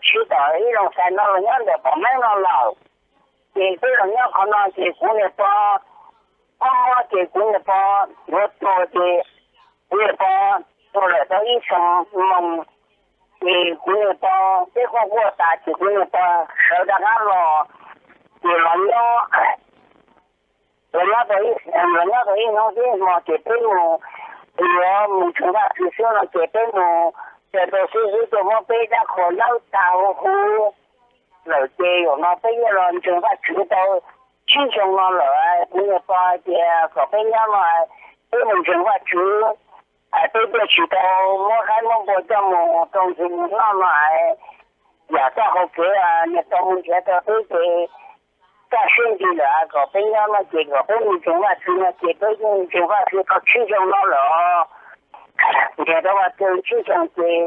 Tsis tom ib loo xais no los nyob ntawm pom meeb no lawm. Ces peb los nyob qhov no ces kuv niam pog, ob mob ces kuv niam pog yuav tuag ces kuv niam pog tuag lawm tau ib xyoos moos. Ces kuv niam pog peb quaj quaj tas ces kuv niam pog sawv rov qab los, ces los nyob, los nyob tau ib, los nyob tau ib hnub ib hmo ces peb mus, yuav mus ntseeg Vaj Tswv xwb no ces peb mus, ces tau xib hwb tuaj muab peb dab qhuas lawb tag huv huv lawm ces zaum no peb yeej los ntseeg Vaj Tswv tau tsib xyoo no lawm. Kuv niam pog hais tias kom peb nyob no, peb mus ntseeg Vaj Tswv, peb thiaj tsis tau muab qaib muab npua coj mus rau ntxhw noj no. Yam txoj hau kev niam tau mus nrhiav rau peb ces kaj siab ntsis lawm, kom peb nyob no ces kom peb mus ntseeg Vaj Tswv no ces peb yeej ntseeg Vaj Tswv tau tsib xyoo no lawm. Nrhiav tau Vaj Tswv tsib xyoo ces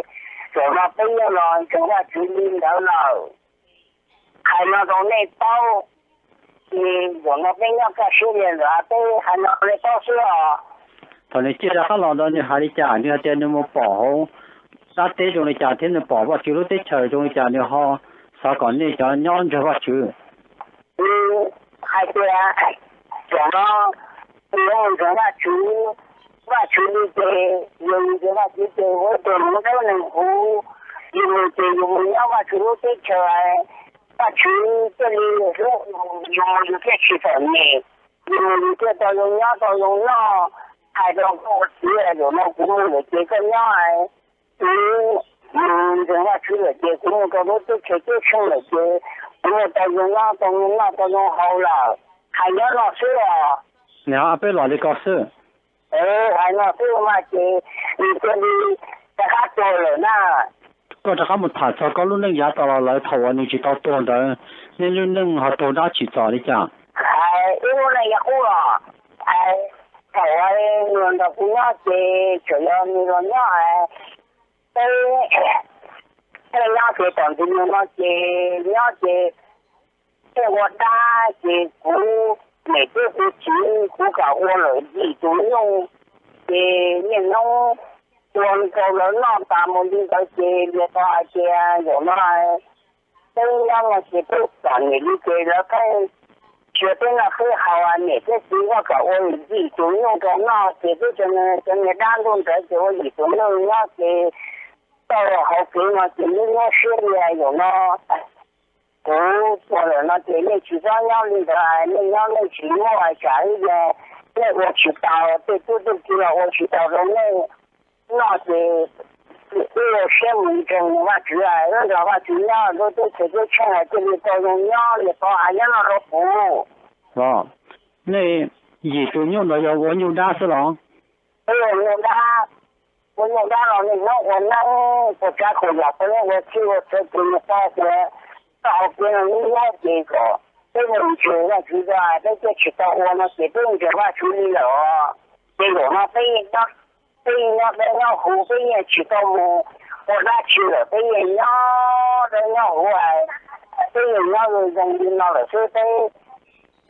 zaum no peb yeej los ntseeg Vaj Tswv li ntawd lawm. Hais no rau nej paub, ces zaum no peb nyob kaj siab li lawm, peb hais no rau nej paub xwb os. Thaum nws ciaj rov qab los ntawd nws hais li cas? Nws hais tias nws mus pom hauv dab teb zoo li cas thiab nws pom Vaj Tswv lub teb chaws zoo li cas nws ho xav kom nej cov nyob ntseeg Vaj Tswv? Nws hais tias zaum no yus yuav mus ntseeg Vaj Tswv, Vaj Tswv li ces yus mus ntseeg Vaj Tswv ces ua ib tug hluas nraug neeg huv, yus mus ces yus mus nyob Vaj Tswv lub teb chaws, Vaj Tswv thiaj li hlub yus, yus mus yus thiaj tsis txom nyem, yus mus yus thiaj tau zoo nyob tau zoo noj. Hais rau koj ua txiv, zaum no kuv mus lawm ces koj nyob, kuv mus ntseeg Vaj Tswv lawm ces kuv mus rau lub teb chaws teb tsheej lawm ces kuv mus tau zoo nyob tau zoo noj tau zoo haus lawm. Hais nyob no xwb os. Nws ho peb los li ko xwb. Hais no xwb mas ces nws cia li rov qab tuag lawm na. Koj rov qab mus tham txog koj lub neej yav tas los lawm thaum uas nws tsis tau tuag ntawd, nej lub neej ho raug dab tsi txom li cas? Hais ib lub neej yav qub los, thaum uas nws nrog kuv nyob ces tseem yog nws los nyob, peb, peb nyob ces tom ntxwg nyoog no ces nyob ces peb ua dab ces kuv niam thiab kuv txiv kuv kam ua lawm yim tus nyuj, ces niaj hnub ua rau lawv noj tas mus li ntawd ces niam tau hais tias zaum no peb nyob no ces peb txom nyem li ces lawv pheej tsis ua peb noj peb haus, niam thiab txiv nkawd kam ua yim tus nyuj rau noj ces peb cov niag dab ntuj ntawd ces ua yim tus nyuj nyob ces tau hauv kev no ces nyob nyob siab li zaum no kuv tuag lawm no ces nej tsis txhob nyob li ntawd, nej nyob nej tsis muaj tsam ib yam nej ua tsis tau, tej tub tej ki los ua tsis tau rau nej noj ces wb ua siab mus ntseeg Vaj Tswv, wb nrog Vaj Tswv nyob, lub teb chaws teb tsheej hais thiaj li tau zoo nyob, niam tau hais nyob no rau kuv. Nej yim tus nyuj ntawd yog ua nyuj dab xwb los? Wb ua nyuj dab, ua nyuj dab los niaj hnub ua neeb puas tsav puas yam, puas neeb ua txhij ua txhua ces niam tau tias txoj hau kev no nyob nyob ces kom peb mus ntseeg Vaj Tswv tso, peb thiaj tsis tau ua no ces peb ntseeg Vaj Tswv li lawm os. Ces zaum no peb, peb yeej nyob dawb nyob huv, peb yeej tsis tau mus ua dab tsi lawm, peb yeej nyob dawb nyob huv, peb yeej nyob zoo li no lawm xwb, peb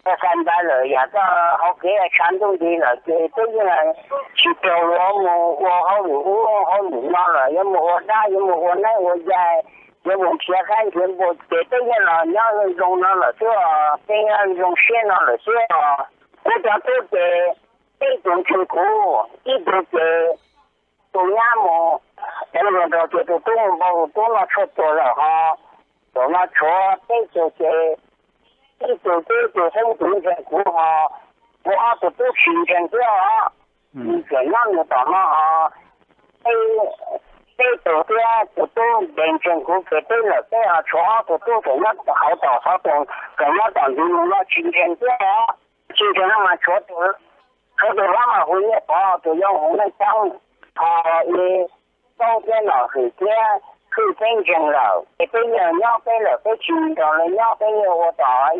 tau xa ntawv lawm yam txoj hau kev tshav ntuj nti lawm ces peb yeej tsis raug luag mus ua hauj lwm ub hauj lwm no lawm, yuav mus ua dab, yuav mus ua neeb ua yaig, yuav mus nrhiav qaib nrhiav npua ces peb yeej los nyob zoo no lawm xwb os, peb nyob zoo siab no lawm xwb os. Kuv cov tub ces peb tus ntseeg kuv, ib tug ces tus nyab mus deev hluas nraug ces tus tub mus npau tus tub noj tshuaj tuag lawm ho. Zaum no tshuav peb tug ces ib tug tub tus xeeb tub ntseeg kuv ho, kuv ob tug tub tsis ntseeg thiab os. Nws tseem nyob nws tom no ho. Peb tug thiab tus tub ntev ntseeg kuv ces peb lawm peb ho tshuav ob tug tub tseem nyob hauv tom xov tooj, tseem nyob tom ntxwv no tsis ntseeg thiab os. Tsis ntseeg no mas tshuav tus, tshuv tus hlob mas hu Nyiaj Pov, tus yau hu Neej Toob, ho Toob thiab Nom Hwm thiab Hwj peb ntseeg lawm ces peb yeej nyob peb lawm, peb tsis nrog lawv nyob, peb yeej ua tom,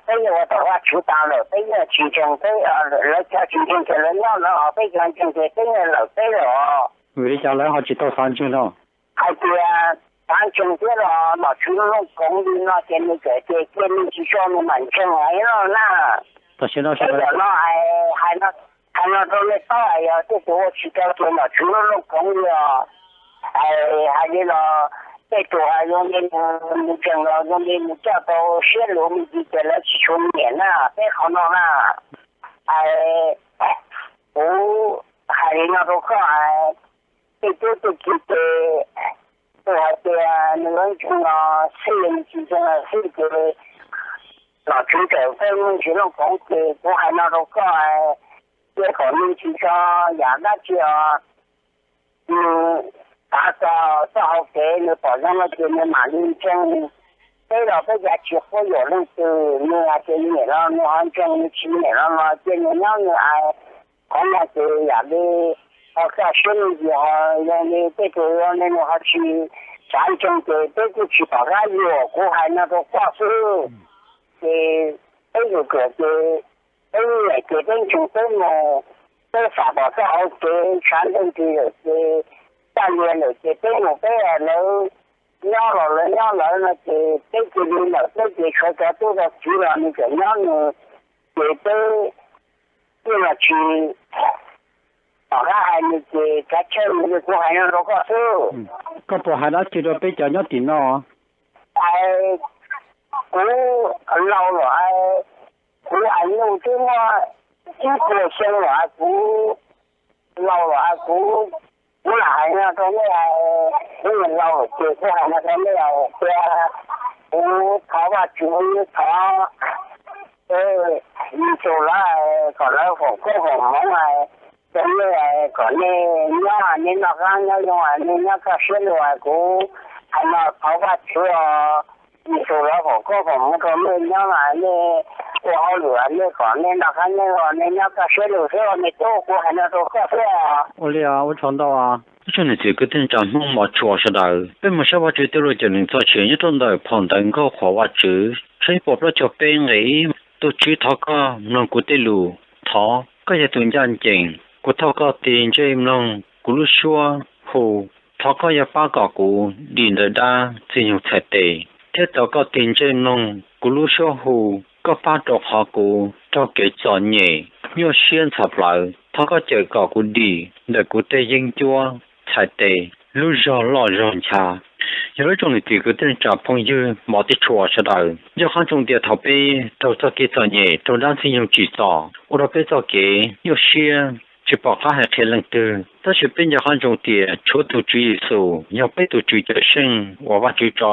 peb yeej ua tom Vaj Tswv tas lawm, peb yeej tsis ntseeg, peb, lawv cov tsis ntseeg ces lawv nyob lawv, ho peb cov ntseeg ces peb yeej lawm peb lawm os. Vim li cas lawv ho tsis tau xav ntseeg no? Hais tias xav ntseeg thiab los nom tswv looj koov li no ces nws txawm tias cia nws tsis tso nws mam ntseeg no na. Tam sim no, peb tam no hais, hais no rau nej paub, yog tej tus ua tsis tau ces nom tswv looj koov li os. Hais li los tej tus hais zoo li nws, nws tseem los zoo li nws coj tau siab luv me ntsis ces lawv tsis tshua nyiam na, peb qhov no na. Hais, kuv hais li no rau koj hais, tej tub tej kiv ces tus hais tias nws lub ntseeg los xij, nws tsis ntseeg los xij ces nom tswv tawm peb muaj ntsis looj khoov ces kuv hais no rau koj, cia kom nws tsis tso yam dab tsi os, nws tav txoj hau kev nws pom zoo no ces nws mam li ntseeg. Peb los peb cav tsis quab yuam leej twg, nws hais tias nyiam los nws ho ntseeg, nws tsis nyiam los no ces nws nyob nws hais. Qhov no ces yam li ho kaj siab me ntsis ho zoo li tej tus zoo li nws ho tsis xav ntseeg ces peb kuj tsis pom qab yuam, kuv hais no rau koj xwb. Ces peb yuam kom ces peb nyiam ces peb ntseeg peb mus, peb xam pom txoj hau kev tshav ntuj nti lawm ces txaj lias lawm ces peb mus peb lawv nyob los lawv nyob lawv no ces peb cia li lawm peb ces tshuav cov tub cov kiv los nws tseem nyob nws ces peb tij los tsis pom qab hais nws ces kav tsij mus li kuv hais no rau koj xwb. Koj puas hais dab tsi rau peb cov nyob tim no? Hais kuv laus lawm, kuv hais nyuj twb muaj ib puas xyoo lawm, kuv laus lawm, kuv, kuv lam hais no rau nej, kuv laus lawm ces kuv hais no rau nej tias kuv thov Vajtswv, thov Yexus lawv kom lawv foom koob foom hmoov rau nej, kom nej nyob nej noj qab nyob zoo, nej nyob kaj siab lug. Kuv hais no thov Vajtswv, Yexus lawv foom koob foom hmoov rau nej nyob, nej ua hauj lwm nej kom nej noj qab nyob zoo, nej nyob kaj siab lug xwb nej tub, kuv hais no rau koj xwb. Ua li ua tsaug ntau. Ib tsoom niam txiv kwv tij neej tsa Hmoob mos tshua sawv daws, peb mus saib Vajtswv tej lus cawm neeg txoj sia nyob rau ntawm phau ntawv Nkauj qhuas Vajtswv tshooj ib puas plaub caug peb nqe ib. Tus Tswv, thov koj mloog kuv tej lus, thov koj yog tus ncaj ncees, kuv thov koj tig ntsej mloog kuv lub suab hu. Thov koj yog pab kom kuv dim ntawm dab ntxwg nyoog txhais tes, thiab thov koj tig ntsej mloog kuv lub suab hu, koj pab rau qhov kuv raug kev txom nyem nyuaj siab ntxhov plawv. Thov koj cawm kom kuv dim ntawm kuv tej yeeb ncuab txhais tes lub zog loj zog ncha. Yog li ib tsoom niam txiv kwv tij neej tsa phooj ywg mos tshua sawv daws, nco qab ntsoov tias thaum peb raug txoj kev txom nyem, raug dab ntxwg nyoog tsim txom ua rau peb txoj kev nyuaj siab tsis pom qab hais qhia leej twg, tab sis peb nco qab ntsoov tias tshuav tus Tswv Yexus yog peb tus Tswv cawm seej uas Vajtswv tso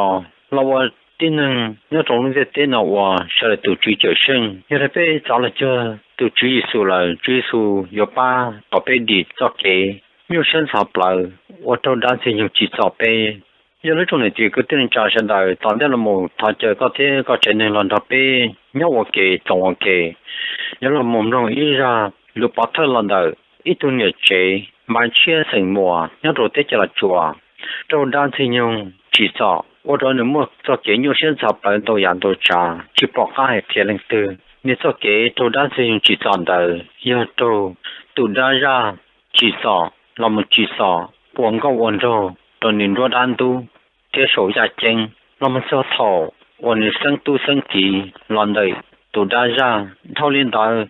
los ua tib neeg nyob rau lub ntiaj teb no uas sawv daws tus Tswv cawm seej. Yog li peb txav los cuag tus Tswv Yexus lawm, Tswv Yexus yuav pab kom peb dim txoj kev nyuaj siab ntxhov plawv uas raug dab ntxwg nyoog tsim txom peb. Yog li ib tsoom niam txiv kwv tij neej tsa sawv daws, tom ntej los mus thov caw koj thiab koj tsev neeg los nrog peb nyob ua ke txoos ua ke, yuav los mus mloog ib zaj lus pov thawj los ntawm ib tug niam tsev Maiv Tshiab xeem Muas nyob rau teb chaws Los Tsuas, raug dab ntxwg nyoog tsim txom ua rau nws muaj txoj kev nyuaj siab ntxhov plawv ntau yam ntau tsav tsis pom qab hais qhia leej twg. Nws txoj kev raug dab ntxwg nyoog tsim txom ntawd yog raug tus dab zaj tsim txom los mus tsim txom ua nkauj ua nraug rau nws nruab dab ntub thiab saum yaj ceeb los mus txog thaum uas nws xeeb tub xeeb kiv los ntawm tus dab zaj. Dhau li ntawd,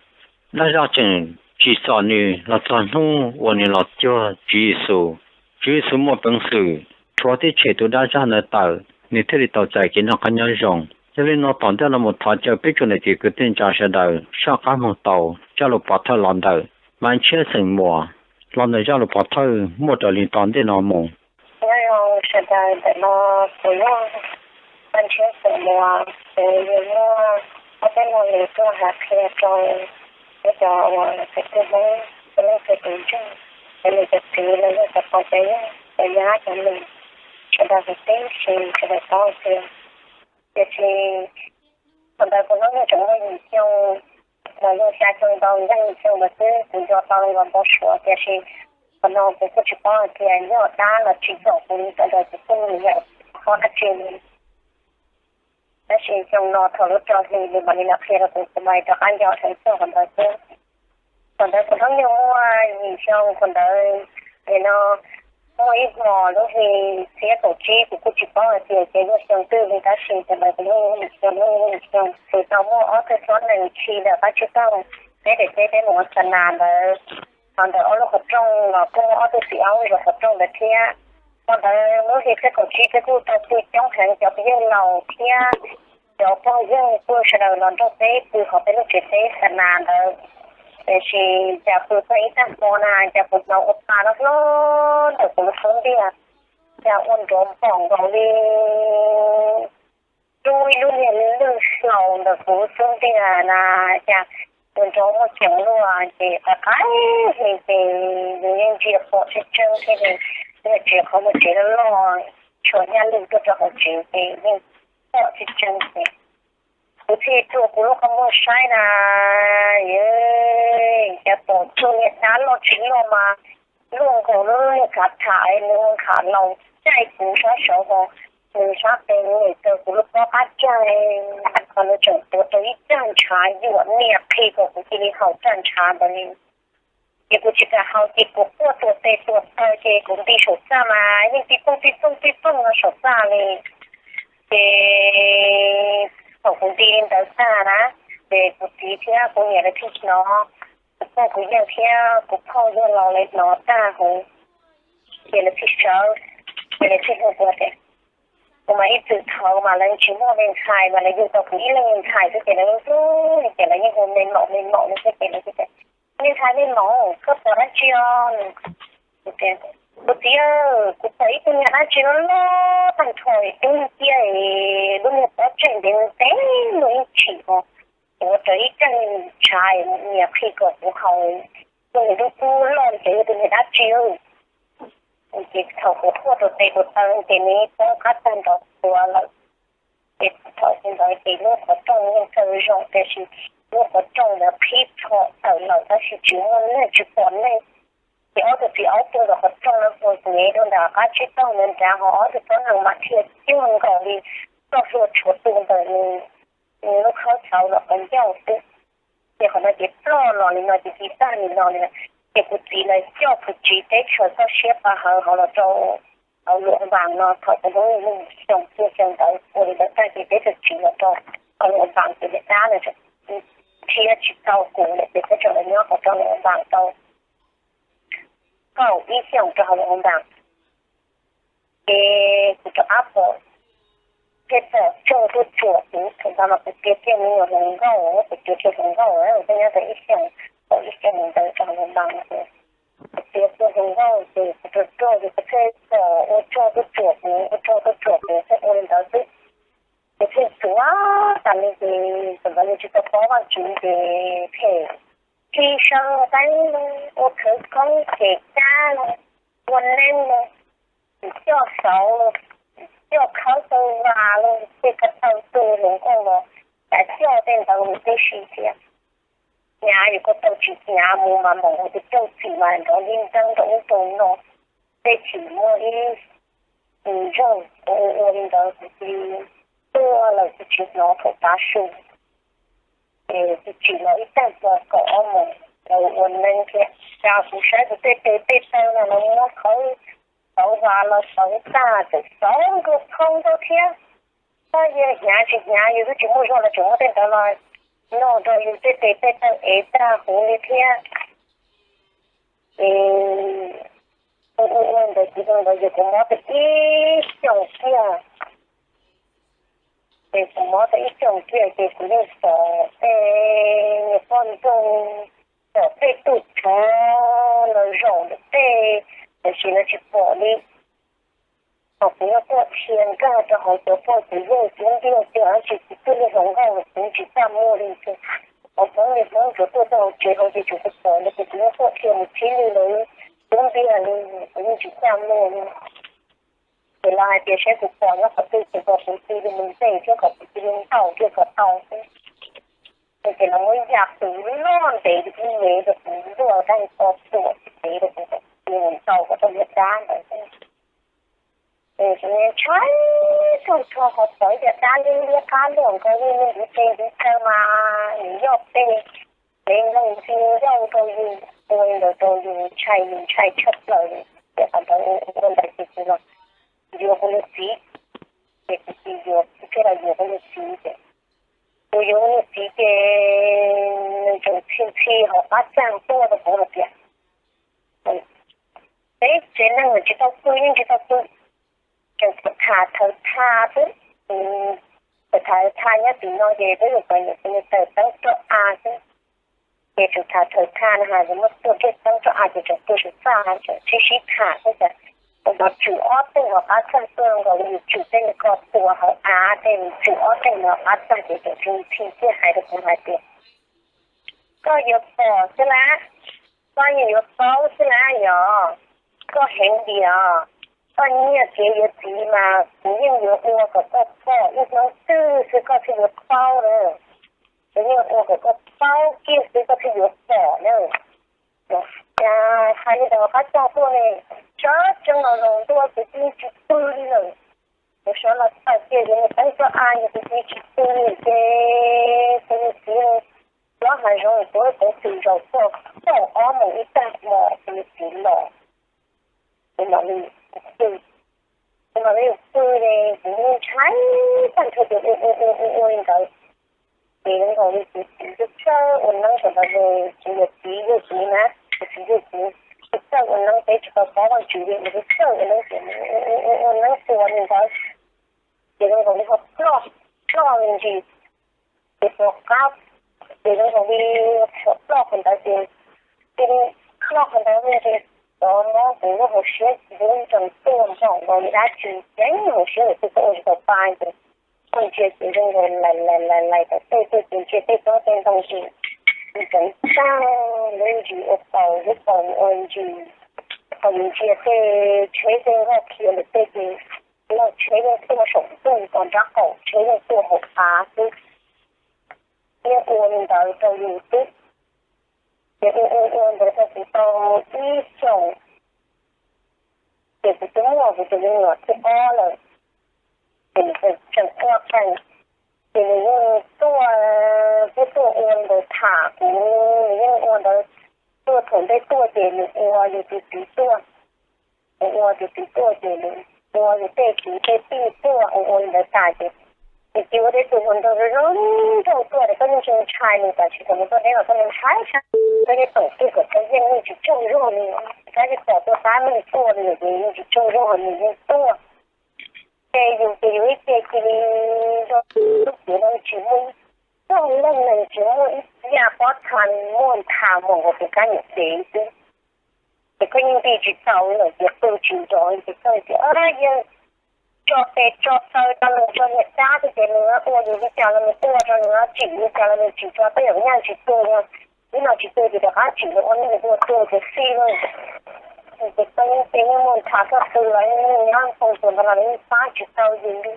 dab zaj tseem tsim txom nws los txog hnub uas nws los cuag Tswv Yexus. Tswv Yexus muaj peev xwm rhuav thiab tshem tus dab zaj ntawd tawm, nws thiaj li tau txais kev noj qab nyob zoo. Yog li no tom ntej los mus thov caw peb tsoom niam txiv kwv tij neej tsa sawv daws soj qab mloog tau zaj lus pov thawj los ntawm Maiv Tshiab xeem Muas, los ntawm zaj lus pov thawj muaj raws li tom ntej no mus. Nyob zoo sawv daws ntawm no, kuv yog Maiv Tshiab xeem Muas, kuv yuav muab ob peb lo lus tuaj hais qhia rau peb cov uas txhua tus Hmoob, tus leej txhua tus ntseeg, cov niam cov txiv los yog cov pog cov yawg, cov nyab cov nus, sawv daws tib si sawv daws paub tias, tiam sis thaum ntawd kuv hnub nyoog tseem muaj yim xyoo los yog xya xyoo ntau, yog yim xyoo ntawd xwb kuv nco tau los npau suav, tiam sis qhov no kuv kuj tsis paub hais tias yog dab los tsim txom kuv li ntawd, kuv kuj yam qhov dab tsi li. Tab sis xyoo no thaum lub rau hli nws mam li los qhia rau kuv, kuv mam li rov qab nco dheev txog qhov ntawd xwb. Thaum ntawd kuv hnub nyoog muaj yim xyoo, thaum ntawd nim no muaj ib hmos lub hli txhiab kaum tsib, kuv kuj tsis paub hais tias ces yog xyoo twg li, tab sis thaum ntawd kuv hnub nyoog yim xyoo, hnub nyoog yim xyoo, kuv tau muaj ob tug xyoob nees khi ntawm qab tsib taug, peb daim teb peb mus ua xa nas ntawd. Hos ntawm ob lub qhov rooj los kuj muaj ob tug txiv aub zov qhov rooj ntawd thiab. Hmo ntawd lub hli thib kaum tsib peb kuj tau pw coob heev, cov phooj ywg laus thiab cov pog yawg kuj sawv daws los nrog peb pw hauv peb lub tsev teb xa nas ntawd. Tiam sis cas pw txog ib tag hmo na cas kuv hnov ua pa loj hlob ntawm kuv lub xub ntiag, cas ua nrov npaum nkaus li lub ib lub niag lwj hlaus ntawm kuv lub xub ntiag na, cas ua nrov muaj ceem luaj ces qab qab hli ces nws yeej ntsia pom tseeb tseeb thiab li, yog tsev qhov muag tsev loj loj, tshuav nyab lwj tuaj rau hauv tsev ces yeej pom tseeb tseeb ces kuv thiaj rua kuv lub qhov muag saib na, cas pom tug niag dab loj tsis loj mas luaj nkaus lub niag khav tham, nws ua nkhav laus caij kuv sab saud ho, nws sab tes nyem raws kuv lub pob qab cag, qhov nws tseem tuav rau ib raj ntshav yuam niam qhi kom kuv cia li haus raj ntshav ntawd li. Ces kuv tsis kam haus ces kuv quaj tuam tes tuam taw ces kuv nti saum txaj mas yeej tib pooj tib pooj tib pooj no saum txaj li. Ces thaum kuv nti li ntawd tag na, ces kuv txiv thiab kuv niam lawv thiaj hnov, kuv pog kuv yawg thiab kuv phooj ywg laus lawv hnov tag huv, ces lawv thiaj sawv, ces lawv thiaj hu kuv tias, kuv mas ib txwm thaud mas lawv tsis muaj me ntxhais mas lawv yug tau kuv ib leeg me ntxhais xwb ces lawv hlub hlub li ces lawv yeej hu me maum me maum li xwb ces lawv tias, me ntxhais me maum koj pom dab tsi os? Kuv txiv, kuv pom ib tug niag dab tsi loj loj tag nrho dub nciab, lub niag pob tsuas ntev ntev muaj ib tshim os, tuav raws ib raj ntshav, niam qhi kom kuv haus, tus niag dub dub loj li ces yog tus niag dab tsi. Ces thaum kuv quaj tuam tes tuam taw ces nws poob qab tag nrho tuag lawm. Ces thaum ntawd ces lub qhov rooj yeej kawg zoo tiam sis lub qhov rooj ntawd qhib plho tawm lawm tab sis tsis muaj neeg tsis pom neeg. Ces ob tug txiv aub tuag ntawm qhov rooj na mus nyev rau ntawm qab tsib taug ntawd nrad ho ob tug tsob nees mas dhia cuag nkaus li txoj hlua tshuav tu ntawm nws lub khawb txhauv los qhov ncauj xwb. Ces qhov no ces ploj los li no ces tiv tag li no li. Ces kuv txiv lawv coj kuv tsiv teb chaws txoj siab pa hawv hauv los rau hauv Luam Npas no thaum kuv hnub nyoog xyoo cuaj xyoo ntawd ua li ntawd tag ces peb txawm tsiv los rau hauv Luam Npas ces niam dab no thiab tsis tau kuv lawm ces peb txawm los nyob hauv rau Luam Npas tau kaum ib xyoos rau hauv Luam Npas. Ces kuv rov qab pom, thiaj pom tsaug tuaj tsuam kuv, thaum ntawd mas kuv tiav kiag me nyuam hluas nkauj, kuv tiav kiag hluas nkauj, kuv nyob tau ib xyoos, tau ib xyoos ntawd rau hauv Luam Npas ces kuv tiav kiag hluas nkauj ces kuv rau rau ces kuv thiaj pom ua tsaug tuaj tsuam kuv, ua tsaug tuaj tsuam kuv thiaj ua li ntawd xwb. Ces thiaj xuav tas li ces thaum ntawd yus tsis tau paub Vajtswv ces phem, sib sab teeb, ua khawv koob, cem cab, ua neeb, coj xauv, coj khawb tau vas los tej ko taw tus hluas nkauj los cas coj tej ntawd mus tib si thiab. Hnyav yus ko taw tsis hnyav mus mas npaum tus coj txim mas nrov li nteeb rau ub rau no. Tej txim muaj ib tus ntseeg ua ua li ntawd kuv cia li tuag lawm kuv tsis hnov thaum tav su. Ces kuv tsim los ib tag hmo kaum ob moos lawv ua neeb thiab, cas kuv saib kuv tej tes tej taw no lawv muab khawb xauv vas los xauv tag txawm xauv nkaus phoo nkaus thiab. Tab yog hnyav tsis hnyav yus twb tsis muaj zog los tseem muab tej ntawd los noj rau yus tej tes tej taw ev tag huv li thiab. Ces ua ua ua ntawd ces ua ntawd ces kuv mob tau ib xyoos kiag. Ces kuv mob tau ib xyoos kiag ces kuv yeej pom tej niag poj ntxoog, pom tej tug tsov los zaum ntawm tej, tiam sis lawv tsis pom li. Ho kuv yeej tuaj dhia nkag rau hauv cov phooj cov ywg cub ntiag tiag tab sis kuv twb niag hluas nkauj los kuv tsis txaj muag li ces hauv poob li poob tsuav tuaj rau hauv tsev hauv ces tsuas kuv pom li ces kuv yeej tuaj dhia mus txhib li lawv cub ntiag li, kuv yeej tsis txaj muag li. Ces lawv hais tias saib kuv pom nyob qhov twg ces kom kuv cia li mus ntsej thiab kom kuv cia li ntaus thiaj kom tau xwb. Ces lawv muab yam tus loj ntev li ib mev rau kuv, luaj tag to tuam ntev rau kuv kom kuv cia li mus ntaus kom tau niag dab ntawd xwb. Ces ntshai tag nrho ho pom ib co dab liab liab qab luaj nkaus li me ntsis tes ntsis taw mas nws yoj pes, pes nkaus ntxi ncauj rau yus, ua li ntawd rau yus ntshai, yus ntshai tshaj plaws li. Ces qhov ntawd ua ntawd ces kuv los yuav kuv niag txiv, ces kuv tsis yuav, kuv thiaj los yuav kuv niag txiv ces kuv yuav kuv niag txiv ces nws tseem ntxhi ntxhi hauv qab txaj tuaj rau kuv hais tias, peb tsev neeg tsis tau pw yeej tsis tau pw, tseem tham thawv tha xwb. Tseem tham thawv tha nyob tim no ces peb tus poj niam tus niag taws teeb roj av xwb. Ces tseem tham thawv tha no has muab tuaj tej teeb roj av ces tseem tuaj sib txaj tseem sib sib tham xwb ces tus no tswm ob teeg hauv qab txaj tuaj nkaus li yus tswm tej niag ko tua hauv av tej, tswm ob teeg hauv qab txaj ces tseem tshee tshee thiaj hais rau kuv hais tias, koj yuav pom xwb lab, koj yeej yuav paub xwb lab yog, koj heev diam, koj nyiaj kev yuav txiv mas kuv yeej yuav ua kom koj pom ib hnub twg xwb koj thiaj yuav paub na. Kuv yeej ua kom koj paub kiag xwb koj thiaj yuav pom na. Hais li ntawd qab txaj tuaj ne, sawv tsees los zaum ntua ces tib tsis pw li lawm. Kuv sawv los tawm kiag yuav niag teeb roj av ces tib tsis pw li ces kuv niag txiv los hav zoov tuav teev txwm zaum tuaj kaum ob moos ib tag hmo kuv niag txiv los. Kuv mam li pw, kuv mam li pw ne, kuv ntshai tag nrho ces ua ua ua ua ua li ntawd. Ces zoo nkaus li kuv txiv txawj ua neeb sawv ntawd, kuv yawm txiv yawg txiv na, kuv txiv yawg txiv txawj ua neeb, peb tsis tau paub Vajtswv li, kuv txawj ua neeb ces ua ua ua neeb tua li ntawd. Ces zoo nkaus li ho ploj, ploj me ntsis, ces tua qab, ces zoo nkaus li ploj qhov ntawd ces cia li ploj qhov ntawd me ntsis, cov mob kuv lub hauv siab ntsees tuaj npaum nkaus li dab tsi ceev hauv siab lawm twb ua tsis tau pa ces kuv ntsia ces zoo nkaus lais lais lais lais tom tej tuaj ces ntsia tej tsob tej ntoo ces ntsees tag lub ntsis ua paus lub paus ua ntsis, thaum yus ntsia tej tsheb tej nkoj khiav lawm tej ces lub tsheb yeej tuaj saum ntuj, tom nrab qaum tsheb yeej tuaj hauv av xwb. Yeej ua li ntawd rau yus xwb. Ces ua ua ua ntawd rau kuv tau ib xyoos, ces kuv twb muaj kuv tus me nyuam thib ob lawm, ces nws tseem quaj qees, ces nws yeej tuaj, twb tuaj ua li ntawd tham kuv, nws yeej ua ntawd, tuaj thaum ntej tuaj ces nws ua yus tus txiv tuaj, nws ua tus txiv tuaj ces nws ua yus tej kwv tej tij tuaj, ua ua li ntawd tas ces nws cia ua tej tus hluas nraug zoo nraug tuaj ces koj yeej tsis ntshai nws, tam sim thaum nws tuaj deb los koj ntshai tshaj, koj yeej pom kiag kom tau yeej yeej tsis tsaug zog li, koj yeej pom tuaj tab meeg tuaj li ces yeej tsis tsaug zog nws yeej tuaj. Ces yus ces yus ib ce cia li zoo, lub cev no tsis muaj ib tug leej neeg, tsis muaj ib yam pob txha muaj nthav mus nkaus tus kab nyuam cev xwb. Ces koj yeej nti tsis tau li lawm ces qw tsis nrov li ces koj tias, yawg, tso tes tso taw rau nws, tso niam dab xwb ces nws ua yus li cas los nws ua, rau nws tsim li cas los nws tsim, tso tej zaum nyaj tsis tu, ib no tsis tu ces rov qab tsim, nws ua nws ua tu ces xij lauj. Ces koj yeej cia yeej muaj nthav, koj qw los yeej nyob npoo tuas ntawd los nws yeej pab tsis tau yus li.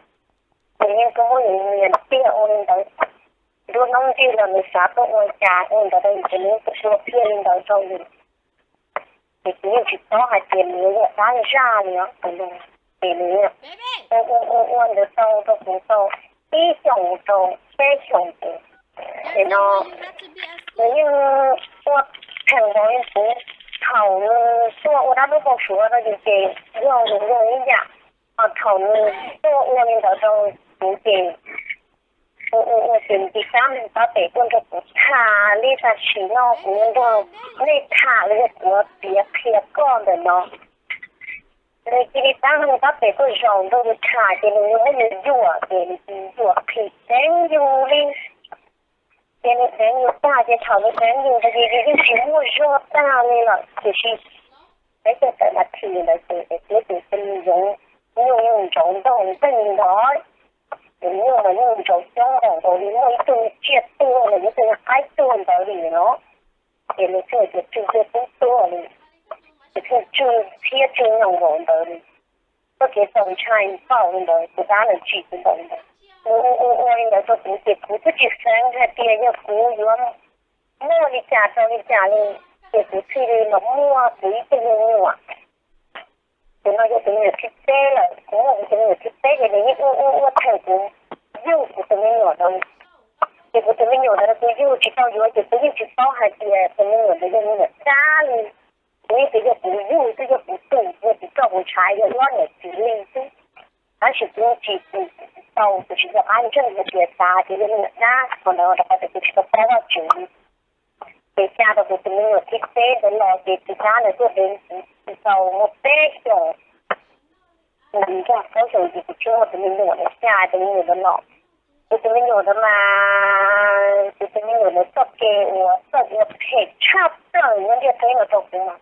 Ces yeej tuaj muab yus niam tiag ua li ntawd, nruab hnub nrig los nws xav tuaj ua cas ua ntawd rau yus ces nws yeej tuaj ua kiag li ntawd rau yus. Ces kuv yeej tsis paub hais tias nws yog dab zaj li os. Ces nws ua ua ua ua ntawd tau rau kuv tau ib xyoos rau peb xyoos ces, ces no nws yeej ua pheem nkaus li kuv. Thaum nws tuaj ua dab lub npau suav rau yus ces yog yus yog ib yam, ho thaum nws tuaj ua li ntawd rau kuv ces ua ua ua ces nws cia li tab meeg tab pem tuaj nrog kuv tham li tam sim no kuv nrog nej tham li yog kuv piav qhia koj ntawm no. Nws cia li tab meeg tab pem tuaj zaum nrog yus tham ces nws yuav muab yus yuam ces nws cia li yuam qhim deev yus li. Ces nws deev yus tag ces thaum nws deev yus ntawd ces yus yeej tsis muaj zog tag li lawm tiam sis peb caug tawm nas this ntawd ces peb tus txiv yoov nyuj yeej ntsauv ntog nteeg li ntawd. Ces nyuj mas yeej ntsauv coob npaum nkaus li muaj ib tug tsiaj tuag los yog ib tug qaib tuag ntawd li no. Ces nws thiaj tias tsw tsiaj tub tuag li, ces thiaj tsw thiab tsw nyoos npaum ntawd li. Txoj kev txaus ntshai npaum li ntawd, tus dab ntawd tsim kuv npaum li ntawd. Nws ua ua ua li ntawd rau kuv ces kuv twb tsis xeev hais tias yog kuv yuav muaj li cas rau li cas li, ces kuv thiaj li los muaj kuv ib tug me nyuam. Tus no yog tus me nyuam thib peb lawm, kuv muaj kuv tus me nyuam thib peb ces nws yeej ua ua ua thaum kuv yug kuv tus me nyuam ntawd. Ces kuv tus me nyuam ntawd kuv yug tsis tau yuav ces kuv yeej tsis paub hais tias tus me nyuam ntawd yog me nyuam dab li. Kuv yeej tias yog kuv yug xwb, yog kuv tus, yog kuv coj kuv ntshav, yog ob niam txiv li xwb. Tab sis kuv yeej tsis tau, kuv tsis nco qab ntseeg hais tias xav hais tias yog me nyuam dab qhov ntawd rau qhov tias kuv tsis tau paub Vajtswv li. Ces xa rau kuv tus me nyuam thib peb ntawd los ces tus dab ntawd tuaj deev kuv tau muaj peb xyoos. Nws nkag plaub xyoos ces kuv tsis muaj tus me nyuam ntawd, tus me nyuam ntawd los, kuv tus me nyuam ntawd mas kuv tus me nyuam ntawd txoj kev uas txawj ua phem tshaj plaws nyob ntiaj teb no rau kuv mas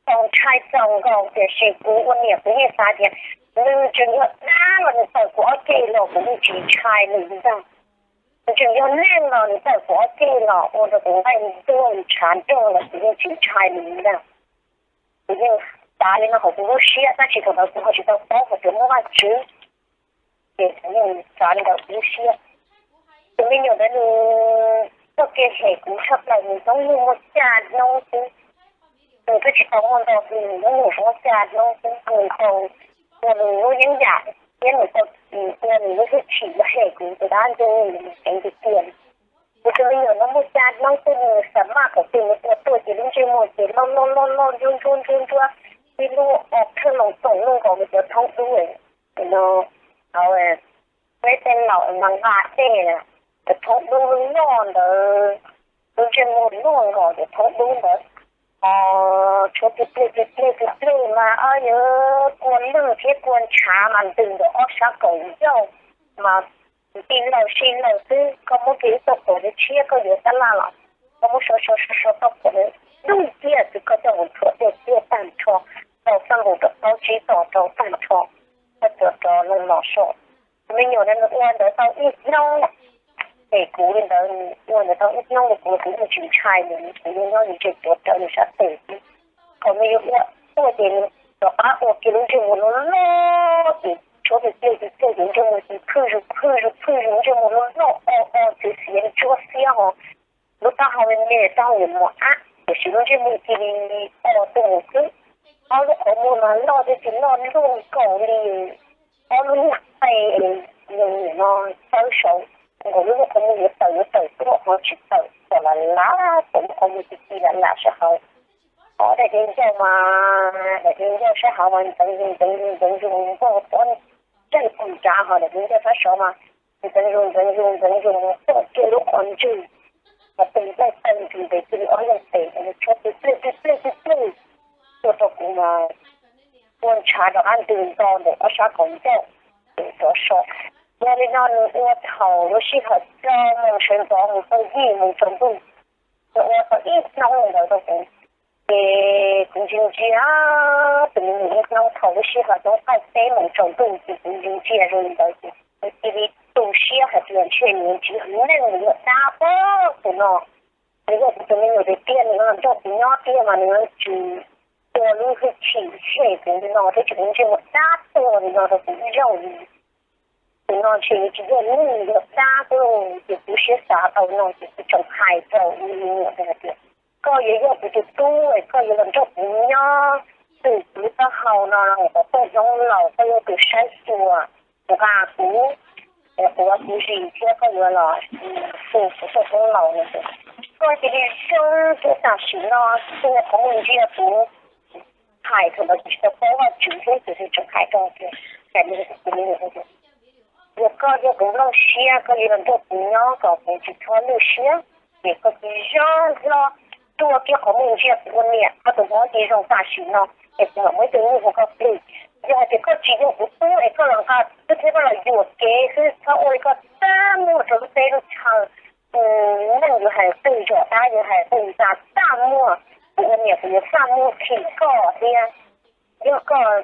txaus ntshai txaus nkaus, tiam sis kuv ua niam kuv yeej xav tias nws tseem yog dab los nws tawm kuv ob ceg los kuv yeej tsis ntshai nws li ntag. Nws tseem yog neeg los nws tawm kuv ob ceg los ua rau kuv nqaij ntuag ntshav nrog los kuv yeej tsis ntshai nws li ntag. Kuv yeej xav li no hauv kuv lub siab, tab sis thaum ntawd kuv ho tsis tau paub hais tias muaj Vajtswv, ces kuv yeej xav li ntawd kuv lub siab. Tus me nyuam ntawd nws txoj kev hem kuv tshaj plaws, nws hnub nyoog muaj xya hnub xwb. Nws twb tsis tau muaj ntau hli, nws hnub nyoog muaj xya hnub xwb, nws tau ua nws lub yeeb yam thiab nws tau ua nws lub hwj chim los hem kuv tus dab ntxwg nws ceev tiag tiag. Kuv tus me nyuam no muaj xya hnub xwb nws xa maj thaum twg nws ua tuaj ces lub ntsej muag ces loj loj loj loj ntsuab ntsuab ntsuab ntsuab, tib lub ob thawj loos toom luj nkaus nws cov thoob dub no, peb tej laus mas nqa dej, cov thoob dub loj ntawd, lub ntsej muag luaj nkaus cov thoob dub ntawd, tshuav plig plig plig plig plig mas yuav kua lwj thiab kua ntshav mas ntws ntawm ob sab kaum ncauj mas tij laug sij laug xwb, koj muab kiag ib tauj quav tshiab koj yuav tab laj los koj muab so so so so tauj quav dub kiag xwb koj coj mus thuam dej tiaj tag nrho, rau txaj nqus rau plaub tsib tos rau tag nrho, koj tsuas rov los so. Tus me nyuam ntawd nws ua ntawd tau ib hnub, ces kuv li ntawd nws ua ntawd tau ib hnub li kuv, kuv yeej tsis ntshai nws, kuv yeej nyob nws tsev tuav rawv nws sab tes xwb. Thaum nws yuav ua tuaj ces nws rov qab ua kiag lub ntsej muag loj loj ces tshuav tus pliag tus pliag ces ntsej muag ces phwj zus phwj zus phwj zus, ntsej muag loj loj o o txiv xiav ntsuab xiab ho, lub taub hau me me, taub hau mos ab, tiam sis lub ntsej muag cia li o tuaj mus xwb. Ob lub qhov muag mas loj tiag tiag, loj luaj nkaus li ob lub niag qe no txawb saud, nkaus lub lub qhov muag yuav tawm yuav tawm tuaj ho tsis tawm, pom lam lam, pom lub qhov muag ci ci lam lam sab hauv. Ob daim diav ncauj mas, daim diav ncauj sab hauv mas ntxeev zus ntxeev zus ntxeev zus nkauj pob ntseg pum nrad, ho daim diav ncauj sab saud mas ntxeev zus ntxeev zus ntxeev zus tuaj kiag lub qhov ntswg, ho tus nplaig taw nrus ntev cia li ob leeg tes tshuav plig plig plig plig plig plig tuaj rau kuv mas ua ntshav rov qab ntws nto ntawm ob sab kaum ncauj, ces rov so. Yog li no nws ua thaum lub sij hawm rau moos sawv ntxov mus txog yim moos tsaus ntuj, nws ua tau ib hnub li ntawd rau kuv. Ces kuv ntsia ntsia tus me nyuam ib hnub thaum lub sij hawm hnub qaij peb moos tsaus ntuj ces kuv ntsia ntsia zoo li ntawd ces kuv cia li tu siab hais tias ntshe nws tsis yog neeg, nws yog dab pob tus no. Nws yog kuv tus me nyuam tiag tiag, nws los nrog kuv nyob tiag mas nws tsis ua lub hwj chim hem kuv li no thiab tsis ua ntsej muag dab tuag li no rau kuv ib zaug li. Tus no ntshe nws tsis yog neeg, nws yog dab xwb. Ces kuv siab xav tau no ces kuv tseem hais rau me nyuam ntawd hais tias, koj yuav yog kuv tus tub es koj yuav los nrog kuv nyob, twb kuv lub taub hau no los mus kom txog hnub laus, koj yog tus saib xyuas nqa kuv, es quav kuv zis thiab koj yuav los tu kuv txog hnub laus no. Koj cia li zoo thiab tam sim no tus qhov muag ntsia kuv. Hais thaum ntawd kuv tsis tau paub Vajtswv thiab, ces tseem hais rau tias, hais li tus me nyuam tias, yog koj yog kuv nplooj siab koj li los nrog kuv nyob kom kuv tsis txhob lwj siab, ces koj cia li zoo hlo tuaj kiag qhov muag ntsia kuv ua niam, koj tus mob cia li zoo tam sim no, es kuv mam muaj ib tug nyuj hu koj plig. Yog hais tias koj tsis yog kuv tub es koj los nqa xwb thiab koj los yuam kev xwb, txhob ua li koj txaj muag rau lub teb lub chaw. Neeg yuav hais twg, zos dab yuav hais twg, nqa txaj muag, kuv ua niam kuv yuav txaj muag thim koj thiab. Yog koj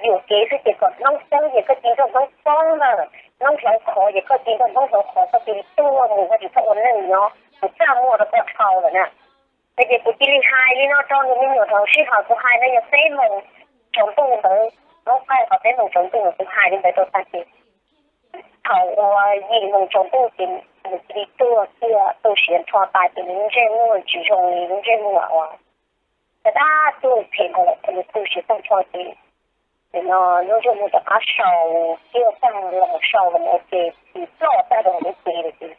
yuam kev xwb ces kom hnoob poob ces koj cia nrog hnoob poob ntag, hnoob hlauv qhov ces koj cia nrog hnoob hlauv qhov, koj cia li tuag mus, koj tsis txhob ua neeg nyob, kuv txaj muag rau koj dhau lawm na. No ces kuv cia li hais li no rau nws me nyuam thaum sij hawm kuv hais no yog peb moos tsaus ntuj ntawd, hnub qaij qhov peb moos tsaus ntuj kuv hais li ntawd rau tag ces thaum uas yim moos tsaus ntuj ces nws cia li tuag kiag, tu siav nrho tas ces nws lub ntsej muag tsis zoo li lub ntsej muag uas cov dab tuag phem ntawd lawm, nws tu siav tag nrho ces, ces no lub ntsej muag rov qab sau kiag tag los sau los ces tsis ploj tag rau hauv lub cev lawm ces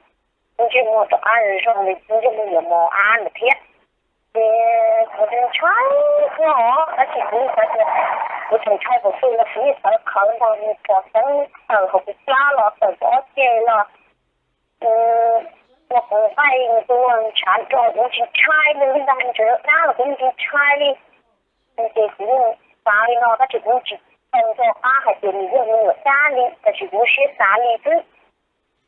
lub ntsej muag rov qab zoo li lub ntsej muag yuav mos ab ntawd thiab. Ces kuv ntshai kawg os, tab sis kuv xav tias kuv tseem ntshai kuv xwb los kuv yeej txawv qhawv ntag, nws pom teeb tawm hauv kuv plab los tawm kuv ob ceg los ua kuv nqaij ntuag ntshav nrog, kuv tsis ntshai nws li ntag, nws tseem dab los kuv yeej tsis ntshai li. Ces kuv yeej xav li no tab sis kuv yeej tsis tau nco qab hais tias nws yog me nyuam dab li, tab sis kuv lub siab xav li xwb.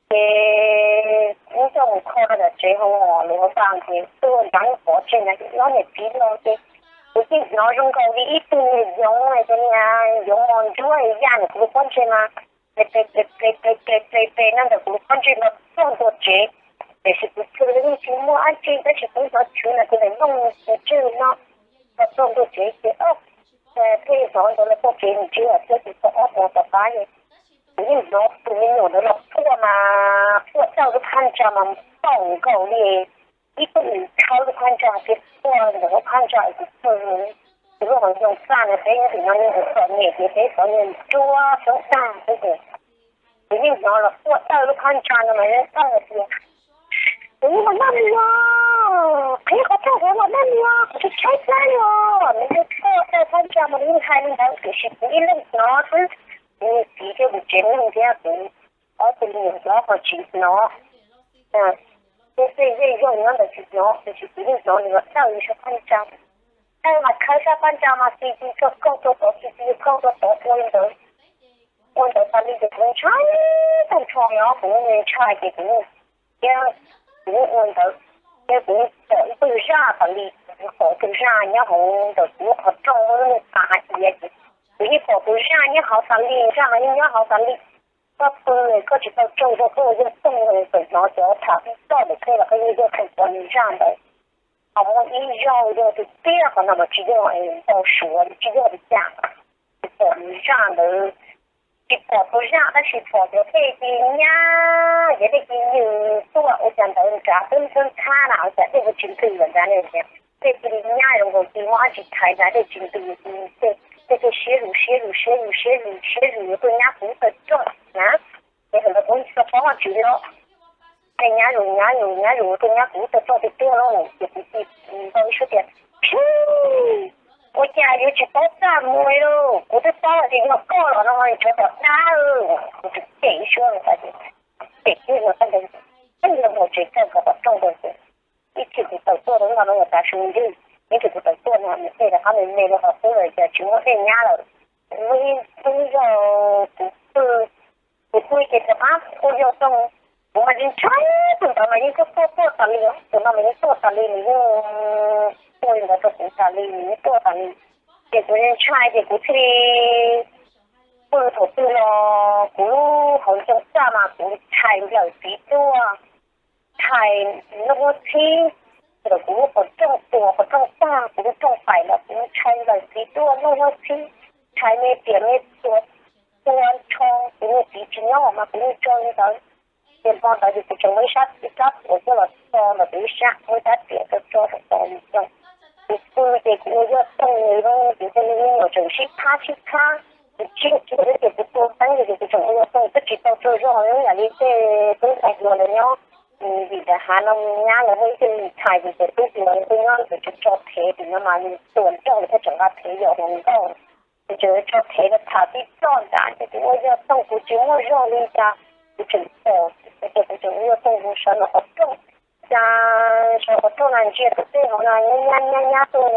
Ces kuv coj mus kho rau tom tsev hauv lub hauv pas ces tuaj nrad pov tseg na, ces ob niam txiv los ces kuv yeej hnov zoo nkaus li ib tug niag yoov, cov niag yoov mos ntsuab ya ntawm kuv lub pob ntseg mas ple ple ple ple ple ple ple ple no ntawm kuv lub pob ntseg los txog ntua tsev. Tiam sis kuv txhua li yeej tsis muaj dab tsi, tab sis kuv hnov tswv na kuv ntawm nplooj ntswg no los txog ntua tsev ces pheej hnov ntawd los txog tsev mus tsev los thiab ces tau ob hmos tom qab ces kuv yeej hnov tus me nyuam ntawd los quaj mas quaj dawj lub phab ntsa mas npaum nkaus li ib tug khawb lub phab ntsa ces quaj ntawm lub phab ntsa es kuv pw, kuv lub hauv ncoo txaj no peb nyob tim no ne, kuv txom nyem ces peb xov nyuag nruab xyoob tag xwb ces kuv yeej hnov los quaj dawj lub phab ntsa no mas yeej dawj hais tias, kuv yeej los noj niag, qhib qhov rooj kuv los noj niag, kuv tsis tshaib plab li os. Nws yeej quaj dawj phab ntsa mas nws yeej hais li ntawd tiam sis kuv ib leeg hnov xwb, kuv niag txiv thiab kuv tsev neeg thiab kuv ob tug me nyuam hlob ho tsis hnov. Tej tej zej zog nyob ntawd tsis hnov, tiam sis kuv yeej hnov nws los dawj sab phab ntsa. Dawj mas khawb sab phab ntsa mas ti ti kaug kaug rau tod, ti ti kaug rau tod ua li ntawd. Ua ntawd tas li ces kuv ntshai tag nrho no, kuv ntshai ces kuv thiab kuv ua ntawd, thiab kuv pom ib tug zaj tas li, kuv pom tus zaj nyob hauv ntawm kuv lub qhov rooj muaj lub niag pas hav iav ces kuv yeej pom tus zaj nyob hauv tas li, zaj mas yeej nyob hauv tas li. Koj pw koj tsis tau tsaug zog koj ua yog toog, txawm hnov cov tham tib toj ntawm koj los koj yeej yog toog pom nws zaj ntawd. Ho muaj ib zaug yog tiag tiag qhov no mas tsis yog ntau suav tsis yog li cas, tsis pom nws zaj ntawd, tsis pom tus zaj tab sis pom cov dej ci nyab, cov dej ci ywg tuaj ua cas ntawd nrad twb ntxhab ntxhab na, ua cas dej ua tsis ntws lawm nrad ne, dej ci li nyab zoo nkaus li muaj dab tsi thaiv nrad dej tsis ntws, tej tej siab zus siab zus siab zus siab zus siab zus yuav tuaj nyab kuv lub taw rooj na. Ces thaum ntawd kuv tsis tau paub Vajtswv li os. Tej nyab zus nyab zus nyab zus tuaj nyab kuv lub taw rooj tiag tiag lauj, ces kuv cia li npau ib suab tias, Phi, ua cas yuav tsis paub txaj muag li lauj, kuv twb paub hais tias yog koj los no, tsov tom dab, kuv tseem cem ib suab no tas ces cem kiag no tag nrho, pheej los mus tsev txog qhov rooj ntawd ces ib txhia kuv tawm tuaj rau ub no no tav su ntws, ib txhia kuv tawm tuaj no nws tej rov qab me me rau qhov qub lawm ces tsis muaj dej nyab lawm. Muaj ib hnub yog kuv pw, kuv pw ces rov qab ua yog toog, kuv mas yeej ntshai tus ntawd mas yeej tuaj tuaj tuaj tas li, tus no mas yeej tuaj tas li, nws yeej tuaj li ntawd rau kuv tas li, nws yeej tuaj tas li. Ces kuv yeej ntshai ces kuv thiaj li pw thaum twg los kuv lub hauv ncoo txaj mas kuv thais nplawm txiv tuaj, thais nplooj huab txhib ntawm kuv lub qhov rooj tuas qhov rooj tag, kuv lub rooj pais los kuv ntshai nplawm txiv tuaj nplooj huab txhib, thais me riam me txuas tua nrho, kuv niag txiv tsis nyob mas kuv yeej tso li ntawd. Ces hmo ntawd ces kuv tseem muaj ib sab ib rab puav coj los tso ntawm kuv ib sab, muaj ib rab riam tso tso tso tso li cov. Kuv pw ces kuv ua yog toog nws, kuv cia li me nyuam tseem sib phab sib phab, kuv tsis ntsia ces kuv tua teeb ces kuv tseem ua yog toog twb tsis tau tsaug zog li yam li tej tub ntxhais hluas ntawd nyob, vim lawv hav no nyab lawv muaj ib tug ntxhais ces cov tub hluas nws tuaj nyob ces tseem tso thev tim no mas nws tuam nrog lawv thiaj tseem nqa thev yos hluas nkauj. Ces tseem tso thev los tham tib txoj nrad ces kuv ua yog toog kuv tsis muaj zog li cas, kuv tseem pom, ces kuv tseem ua yog toog mus sawv ntawm qhov rooj. Cas sawv qhov rooj na ntsia tus dej hauv no nyab nyab nyab nyab tuaj,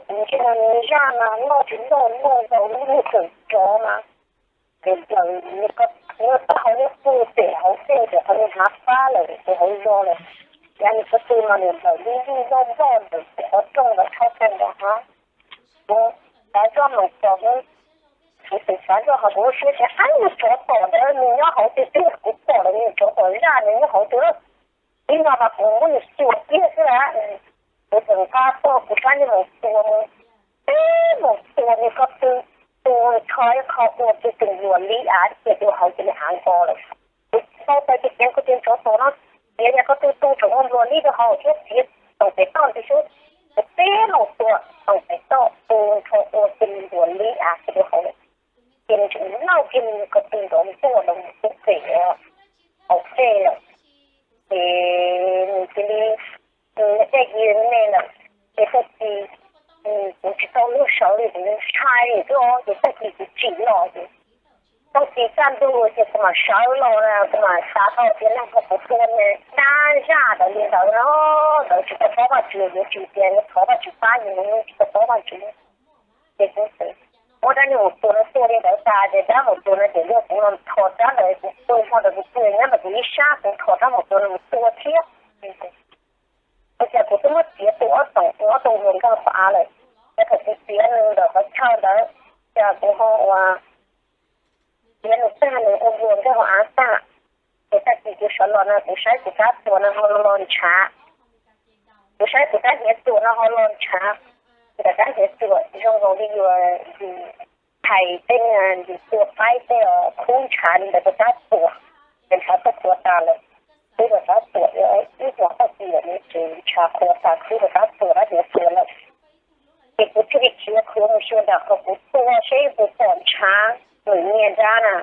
kuv ntsia no nws zaj mas loj tsis loj loj nkaus lub niag tawm rov mas, ces nplawm nws ko, nws taub hau nyob puag pem hauv dej pem qhov niag hav fab lawm pem hauv zos lawm. Ces nws ko tw mas nws nplawm lub ntuj loj loj ntawm pem qhov rooj ntawd tshab plaws nram hav. Kuv xav zoj mus txog, kuv tseem xav zoj hauv kuv lub siab tias, Ab, nws tsov tom ntawd nws nyob hauv tiag tiag, kuv pom lawm nws tsov tom zaj nws nyob hauv tiag. Ib no mas kuv muab nws xyuas kiag xwb las. Kuv tseem nqa tog kuv rab niag maum tua mus, peb maum tua nws ko tw, tua nws rho ib qho ua tus tus luam li av cia tus hauv cia li av nko lawm. Kuv tau taw ces tias ko tw tsov tom no, tias yog ko tw tu tseem ua npluas li rau hauv thiab txiav toom pem toj ntxiv xwb. Kuv peb maum tua toom pem toj tu nrho ua tus luam li av cia li hauv lawm. Ces nws tseem lauj kiag nws ko tw ntawd nws tuaj los mus pub pem hauv dej lawm. Ces nws cia li, nws dej cia li me lawm. Ces tag kis kuv tsis tau luag sawv li, kuv ntshai li xwb os, ces tag kis kuv tsim los ces tag kis kaj ntug ces kuv mam sawv los, kuv mam xav tau tias leej twg kuv tua dab zaj ntawd li ntawd no, ntawd tsis tau paub Vajtswv, yuav tsis tias yuav thov Vajtswv pab, yus tsis tau paub Vajtswv. Ces kuv xav muab rab niag maum tuas no tua li ntawd tas ces rab maum tuas no ces yog kuv los thom rab ntawd kuv tua hmo ntawd kuv tua nyob ntawm kuv ib sab kuv thom rab maum tuas no mus tua thiab. Ua cas kuv twb muab txiav tus ob toom tus ob toom hluas nkauj qhov av lawm, ces thaum kuv txiav nws ntawm qhov chaw ntawd, cas kuv ho ua txiav nws tag nws ua hluas nkauj hauv av tag. Ces tag kis kuv sawv los no kuv saib kuv rab txuas no ho lo ntshav, kuv saib kuv rab hniav txuas no ho lo ntshav, kuv rab hniav txuas zoo nkaus li yuav hais tej yus tua qaib tej khub ntshav li ntawd rau rab txuas, ces ntshav txawj qhuav tas lawm. Twb rau rab txuas ib hmo tag kis lawm ces ntshav qhuav tas twb rau rab txuas rab hniav txuas lawm. Ces kuv thiaj li khiav qhuav mus xyuas nram qhov kuv tua seb puas pom ntshav nws nyiag nrab na.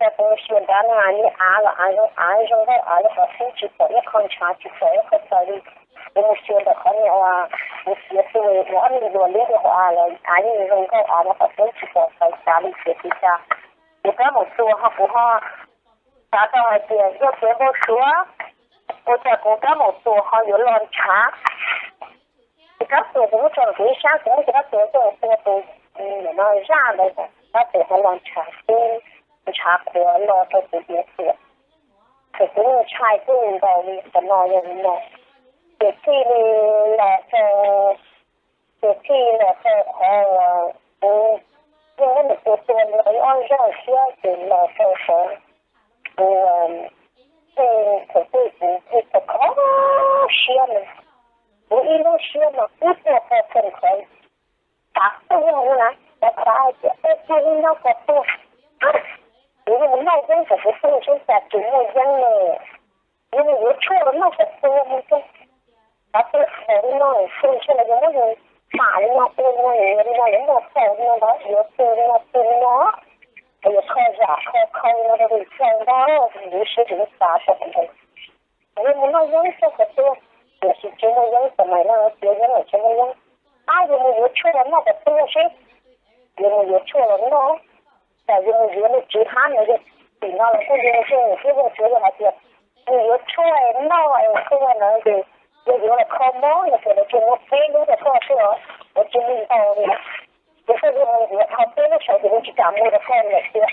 Cas kuv mus xyuas nrad no niag av los av zoo av zoo nkauj av li qhov twb tsis pom ib qho ntshav tsis pom ib qho txawv li. Kuv mus xyuas ntawm qhov niag uas kuv txiav tus uas ob niag luas liab rau hauv av los av yeej zoo nkauj av li qhov twb tsis pom txawv xav li txiav tsis tas. Kuv rab maum tuas ho kuv ho xav tau hais tias yog txiav npau suav, ua cas kuv rab maum tuas ho yuav lo ntshav. Ces rab txuas kuv muab tso rau kuv ib sab, kuv muab cov rab txuas coj mus tua tus no zaj ntawd, rab txuas ho lo ntshav xwb, ntshav qhuav lo rau tus hniav txuas. Ces kuv yeej ntshai kawg nkaus li qhov no yog li no. Ces txij li los rau, ces txij los rau qhov uas kuv yeej muab nws tua tua li ob zaug thiab ces los rau qhov kuv, thaum twg kuv pheej kho kho siab no, kuv ib lub siab no ib puas pho khees qhov xav tuag no na, xav xav hais tias tej tug ib nyob ko tuag, kuv yeej mus noj yeeb kom kuv tuag seb cas tsis muaj yeeb ne. Yuav mus yuav tshuaj los noj kom tuag mus xwb. Xav tuag li no, tuag ntshe los yuav muab yus pam li no, tua li no, yuav li no, yuav muaj txaus li no ntag, yuav tua li no, tua li no, yuav kho zam kho khau li no rau lwm zaus ntag, kuv lub siab tseem xav tau ntawd. Kuv yuav mus noj yeeb txog qhov tuag, tiam sis tsis muaj yeeb, tam sim no tsis muaj yeeb lawm, tsis muaj yeeb. Ab, yuav mus yuav tshuaj los noj kom tuag seb. Yuav mus yuav tshuaj los noj, tsam yuav mus yuav nws tsis hab no yog tim no los kuj yog ntshe nws thiab yog tsuav yog hais tias mus yuav tshuaj noj es tuag no ces yog yuav los kho mob no ces lawv tsuas muab peb lub rau koj xwb os, lawv tsis muaj ntau li. Ces koj yuav mus yuav tau peb lub saud ces lawv tsis kam muag rau koj lawm tiag.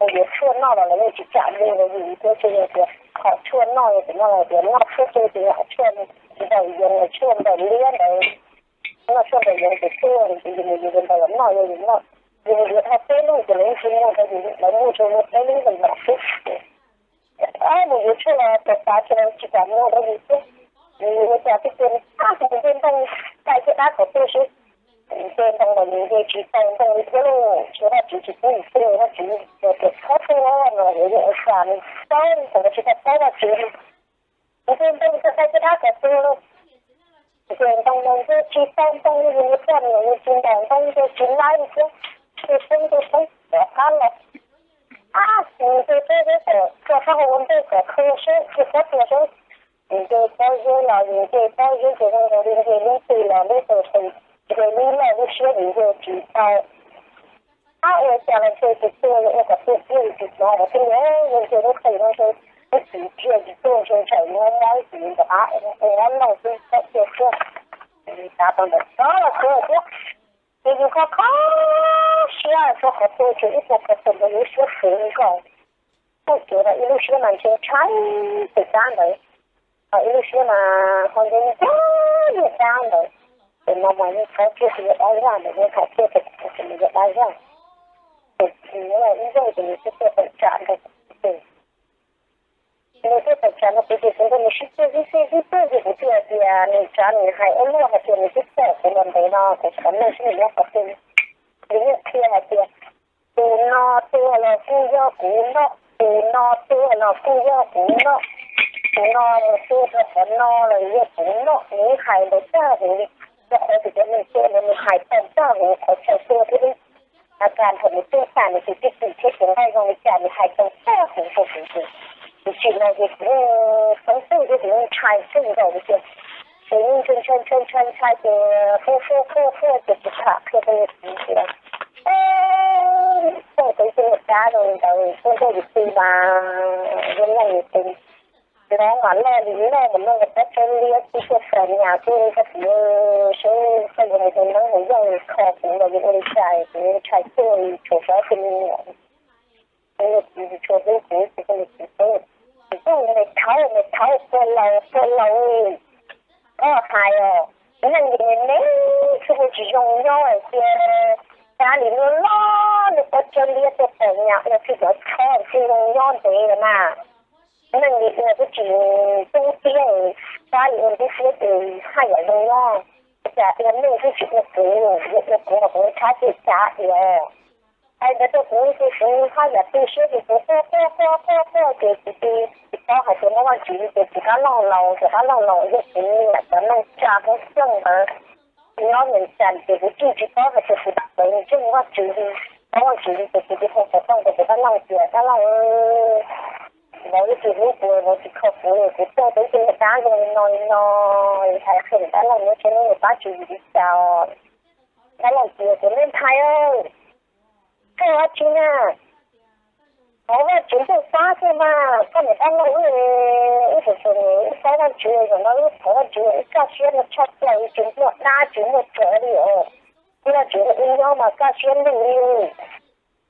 Mus yuav tshuaj noj los lawv yeej tsis kam muag rau yus thiab, tsuas yog tias qhov tshuaj noj yog tias noj los tias noj tshuaj tseg ces qhov tshuaj ntawm yus, tshuaj ntawm liab ntawd, noj tshuaj ntawm yus ces tuag, ces yus mus yuav ntawd los noj, yog yus noj, yus mus yuav tau peb lub ces lawv yeej tsis muag rau yus, lawv muag tsuas muag peb lub ntawm yus xwb. Ab, mus yuav tshuaj los txawm xav tias tsis kam muag rau yus thiab. Yus ua cas twb tua nws tag, nws nce ntoo, txais caj dab kom tuag seb. Nws nce ntoo los nws nce tsis tau ntoo li thiab lauj, tsuas Vajtswv tsis pub nws tuag, Vajtswv tias txhob tuag no, yus yeej ua cas nws paub, thaum nws tsis tau paub Vajtswv. Nws nce ntoo txog txais caj dab kom tuag lauj. Nce ntoo los nce tsis tau ntoo li, nws mus txog nws nce tsis ntaus ntoo, nce tsis laib li thiab. Nce poob nce poob rov qab los. Ab, nws nce pob zeb kom txog sab hauv ua ntej kom tuag seb, nce pob tuag seb. Nws nce pob zeb los, nws nce pob zeb ces zoo nkaus li nce lub twg los lub tau tus, nce lub loj lub siab nws nce tsis tau. Ab, ua cas los nce tsis tuag, ua kom tuag kiag li tsis hnov los thiab, nce lub twg no ntshe lub txiv thiaj tsis tuag, ntshe ntshaw mob mob ib txiv ntawd, ab, ua mob lauj twb txhob tuag thiab. Xav tau ntawd txhob los tuag thiab. Ces yus kho kho siab txog qhov tuag ces ib puas pho khees ntawd yus siab kheev nkaus. Tuag ces los ib lub siab mas ntshe ntshai tus dab ntawd, ho ib lub siab mas ho nco nco niag dab ntawd. Ces no mas yeej txhob tuag, tsis yog dab zaj ntawd, yeej txhob tuag, tsis yog dab zaj. Ces nws ib zaug ces nws thiaj tuaj tawm tsam nrog kuv ces, nws tuaj tawm tsam nrog kuv ces kuv nrog nws sib txuag sib txuag sib txuag ces kuv thiaj hais tias nws tsam nws hais ua luaj hais tias nws twb pom kuv los ntev no, kuv xav nug seb nws nyob qhov twg. Nws yeej qhia hais tias tus no tuag los kuj yog kuv noj, tus no tuag los kuj yog kuv noj, tus no mus tuag rau qhov no los yog kuv noj. Nws hais ntawd tag huv li, rau qhov tias cov neeg tuag ntawd nws hais tau tag huv qhov chaw tuag thiab li. A kas thaum nws tuag tas nws tus txij tim thiab tus nqaij zoo li cas nws hais tau tag huv rau kuv ces, kuv tsim los ces kuv yeej xeeb tug thiab kuv yeej ntshai kawg nkaus li tias, ces yeej ntshai ntshai ntshai ntshai ces quaj quaj quaj quaj ces kuv tham qhia rau yawg txiv tias, txog tus tus niag dab zoo li ntawd tuaj nrog yus pw mas zoo nyob yus pw, Nov mas loj li loj mas noj nkaus pob tsawb liab tib tuaj pom nyas tuaj rau kuv seb koj yuav mus tus neeb mus yog kho kuv los yuav ua li cas, kuv ntshai tuaj tshuav xyov tus me nyuam, kuv niag txiv tsis tshua hlub kuv, kuv niag txiv teb, kuv niag thaub niag thaub puag laus puag laus, koj hais os, neeg li ne txhua tus tsis zoo nyob tias, xav li loj loj li pob tsawb liab tuaj pom nyas ua txhij cov tshob tsis zoo nyob ntev los mas. Neeg li ua twb tsis tub tiab, xav li ua tub tiab ces haj yam zoo nyob. Cas ua neej twb tsis ua kuv, yuav ua kuv mas kuv tshab tsis tshab tias. Hais ntawd rau kuv ces kuv haj yam tu siab ces kuv quaj quaj quaj quaj quaj ces kuv tsis, tsis paub hais tias muaj Vajtswv li ces kuv rov qab los laus, rov qab los laus yog kuv niam cov neej tsa Hmoob Xyooj ntawd, nyob Vees Cas ces kuv tseem tsis paub hais tias kuv tawv ntseeg Vajtswv li, paub Vajtswv li ces kuv tsis hu xov tooj rau kuv dab laug tias dab laug, vauv twb tsis hlub kuv, vauv tsis kho kuv, kuv tuaj peb tej niag dab zoo li no li no, hais qhia dab laug nyob tsev neeg pab tsis li cas. Dab laug tias kuv, nej ntshai, koj ua tsi na, thov Vajtswv ntuj pab xwb mas, koj niam dab laug wb, wb tseem tseem wb paub Vajtswv, zaum no wb thov Vajtswv wb kaj siab no tshaj plaws, wb tsis muaj dab tsis muaj tsov li os, wb Vajtswv wb nyob mas kaj siab ntuj li.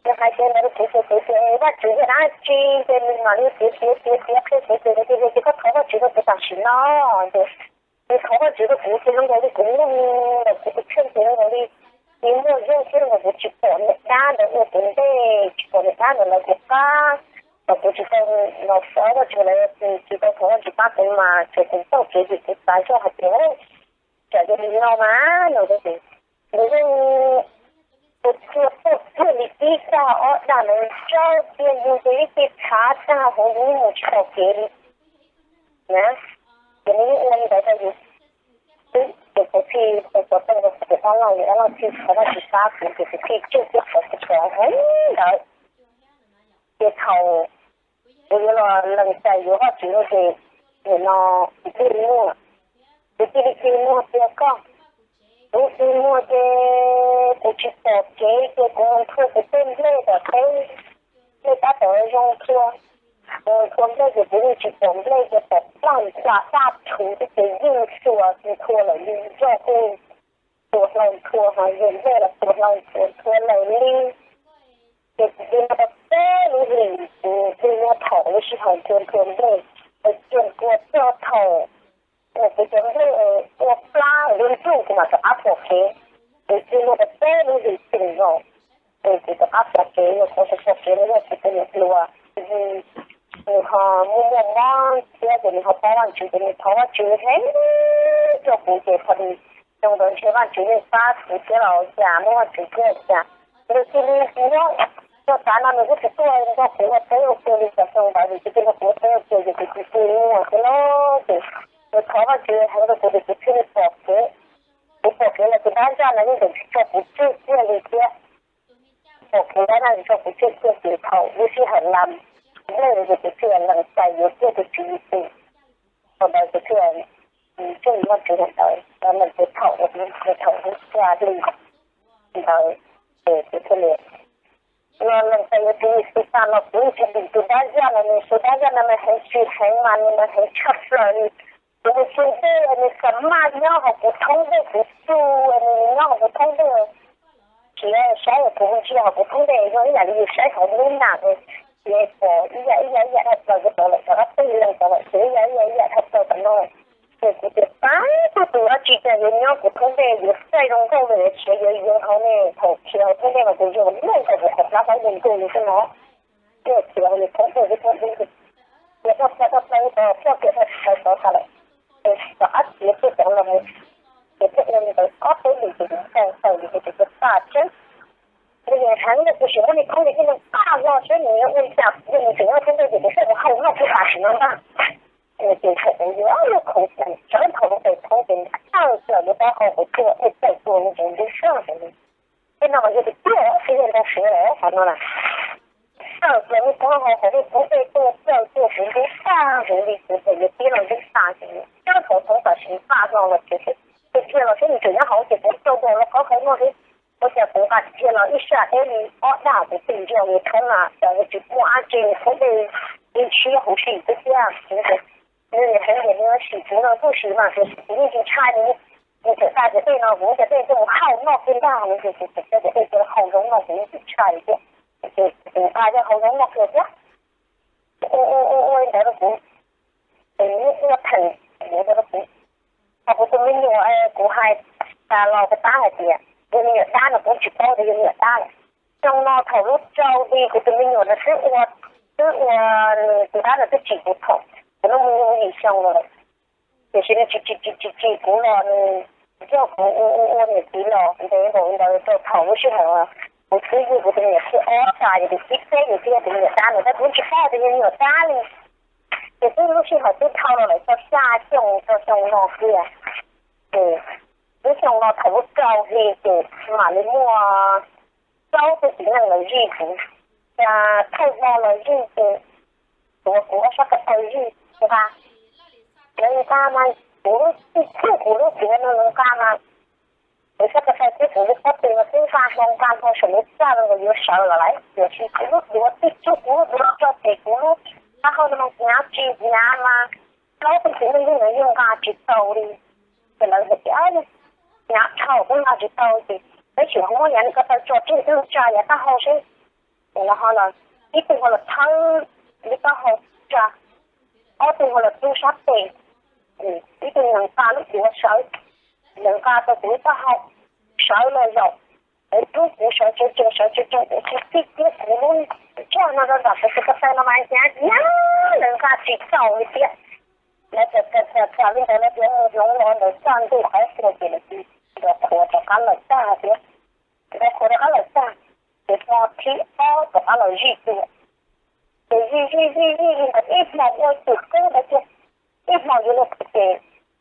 Nws hais tias ntawd rau kuv ces kuv tias Vajtswv yog dab tsi, ces nws mam li piav piav piav piav qhia kuv ces nws tias yog ces koj thov Vajtswv rau kuv tam sim no. Ces nws thov Vajtswv rau kuv ces zoo nkaus li kuv mloog ntawm kuv tus kheej ces zoo nkaus li tsis muaj zog thiab, zoo nkaus kuv tsis pom niag dab ntawd ua kuv ntej, tsis pom niag dab ntawd lawv kuv qab, kom kuv tsis tau los thov Vajtswv lawv, tsis tau thov Vajtswv pab kuv mas ces kuv taug kev ces kuv xav zoj hais tias tsam yog li no mas no ces nws yeej tus txhua tuaj kiag li tib dag ob dag ntawd tsawg tiag yus ces ib ce tshav tag hauv yus mus tsis pom kev li na. Ces nws yeej ua li ntawd rau yus xwb ces kuv thiaj hu xov tooj rau kuv tus dab laug, dab laug thiaj thov Vajtswv pab kuv ces kuv thiaj tswj kiag qhov kuv pom heev ntawd. Ces thaum kuv yuav los lees txais yuav Vajtswv no ces nim no kuv thiaj li muaj, kuv thiaj li tig muag tias koj, kuv tig muag ces kuv tsis pom kev ces kuv mus nthua kuv tej nplej tom teb, nplej tab tom zoo nthua, kuv mus nthua nplej ces kuv yeej tsis pom nplej ces pom plaj npla daj rhuv xwb ces yeej xuas nthua lawm li zoj kuj xuas hlau nthua ho yog nplej los xuas hlau nthua nthua lawm li. Ces kuv tig muag rau peb lub hlis, kuv tig muag thaum lub sij hawm nthua nthua nplej, es tig muag txog thaum uas kuv cov nplej ua plab lub ntuj kuv mam rov qab pom kev. Kuv tig muag rau peb lub hlis teem zaum, es kuv rov qab pom kev, yog kuv tsis pom kev no yog kuv tus niam hluas, nws ho muaj muaj mob thiab ces nws ho paub Vajtswv ces nws thov Vajtswv heev rau kuv ces thaum zoo ntawd ntshe Vajtswv yeej pab kuv thiab los cas, muaj Vajtswv thiab cas, nws cia li nyob txog tav no nws kuj tsis tuaj nrog kuv ua teb ua chaw li cov xyoo ntawd, nws tsis tuaj nrog kuv ua teb ua chaw ces kuv cia li muag thiab lauj. Ces nws thov Vajtswv heev rau kuv ces kuv thiaj li pom kev. Kuv pom kev los tus dab zaj no yeej tseem tsis tso kuv tseg kiag li thiab. Pom kev dab zaj tsis tso kuv tseg kiag ces thaum lub sij hawm las nplej ces kuv thiaj lees txais yuav kiag tus tswv yim tus. Thaum ntawd kuv thiaj tseem muaj tswv yim ntawd, lees ces thaum, thaum lub xya hli ntawd ces kuv thiaj li los lees txais yuav tswv yim tus tas los kuv yeej tsis dim tus dab zaj no, nws tus dab zaj no nws heev tsis heev mas nws mas heev tshaj plaws li. Kuv mus txog ntua nws xa maj nyob hauv kuv thoob nplej, kuv txuj nws nyob hauv kuv thoob nplej, tsis saib kuv ntsia hauv kuv thoob nplej zoo ib yam li yus saib hauv lub nam, tsis pom ib yam ib yam ib yam dhau plaws, kuv tau lawm tau qab tij lees tau lawm tsev ib yam ib yam ib yam dhau plaws tam no. Ces kuv tias pab txog tus dab tsi cas yuav nyob kuv thoob nplej, yuav txaij zoo nkauj li tsis yuav yuav hauv ne, thaum khiav hauv thoob nplej mas kuv yuav nyob nkaus kuv qhov plab plaub nkaus nkaus li xwb no. Ces khiav hauv nws thoob nplej, thoob nplej, khiav tau tau tau tau tau kiag tau tau tau tas lawm, ces rov qab khiav tuaj cov los mus, ces thiaj ua li ntawd ob peb lwm ces kuv tau tau li ces kuv txawm pam tseeb. Nws yeej heev rau kuv sim muab nws thoob nws thiaj li pam hlo seb nws yuav ua li cas, yog nws tseem nyob thoob nplej ces kuv saib kuv hau noj kuv tas sim no ntag. Ces thaum kuv yuav lub khoom ces tsawv nthos lub tes thoob ces tawm plaws lub taub hau kuv tuaj ej tawm tuaj li ces ntub sab ces li. Tej no mas yog tiag tiag tsis yog ntau siav lawm qhov no na. Tawm plaws lub taub hau hauv lub thoob ej tuaj tawm tuaj kuv ntub tag heev li, kuv txawm yuav pib los ntub tas ces tsawv nthos thoob tam sim pam hlo los ces, ces dhia los seb nws tseem nyob hauv ces kuv rau nkaus los qhov hauv no xwb. Ua cas kuv nqa dhia los ib sab deb li ob dag kuv pheej ntsia nws thoob na cas yuav tsis muaj dab tsi, nws thoob ntej li ntshiab huv si xwb thiab. Nws niam txiv ntiam nws sim kuv no kuj sim mas, tiam sis kuv yeej tsis ntshai nws. Nws txawm xa cov dej no kuv cov dej coj mus haus noj kiag ntag, nws tias kuv txawm coj cov dej coj haus zoo noj kuv yeej tsis ntshai li thiab. Ces kuv nqa coj haus zoo noj kiag thiab. Ua ua ua ua li ntawd rau kuv, ces nws ua theem li ntawd rau kuv. Ho kuv tus me nyuam, kuv hais tas los puas tab hais tias yog me nyuam dab no kuv tsis paub tias yog me nyuam dab lawm. Xyoo no thaum lub rau hli kuv tus me nyuam no twb ua, twb ua, nws tus dab no twb tsim kuv thaum kuv lub me nyuam yim xyoo los lawm. Tiam sis nws tsis tsis tsis tsis tsim kuv los nws coj kuv ua ua ua niam txiv los ntev npaum li ntawd rau thaum lub sij hawm kuv twb yug kuv tus me nyuam thib ob tas ces tus thib peb ces twb yog tus me nyuam dab no tab kuv tsis paub tias yog me nyuam dab li. Ces twb lub sij hawm twb dhau los lawm tau xya xyoo rau xyoo no kiag. Ces lub xyoo no thaum lub rau hli ces mam li muaj plaub tug txiv neej los zij kuv, thawj hmo los zij ces tuav kuv ob sab ko taw zij nqa. Lawv nqa mas kuv lub txij txuj kuv lub duav no lawv nqa mas kuv sab ko taw thiab kuv lub pob tw no twb nqa hlo nqa hlo saum lub txaj los yuav sawv los lawm, tiam sis kuv lub duav txij txuj kuv lub duav tso ces kuv lub taub hau no mas hnyav tsis hnyav mas plaub tug txiv neej zij ntawd yeej nqa tsis tau li. Ces lawv hais tias hnyav dhau kuj nqa tsis tau ces peb sim ho muab yav nws ko taw tso tseg twb tsa yav taub hau seb. Ces lawv ho los, ib tug ho los thawb lub taub hau tsa, ob tug ho los rub sab tes, ib tug nqa lub duav sawv, nqa tau kuv lub taub hau sawv los zaum, lawv rub kuv sawv tsees tsees sawv tsees tsees ces txij kiag kuv lub txaj no rau nram kuv tus ko taw no mas hnyav hnyav lawv nqa tsis tau li thiab. Lawv txawm txawm txawm li ntawd lawv tias mus hloov los ntawm txaj ntuj qaib qua ces lawv cia li nrov qhuav rov qab lawm tag thiab. Nrov qhuav rov qab lawm tag, ces hmo thib ob rov qab los zij dua. Ces zij zij zij zij li ntawd ib hmos ua twm kub ntawd kiag, ib hmos yuav luag ces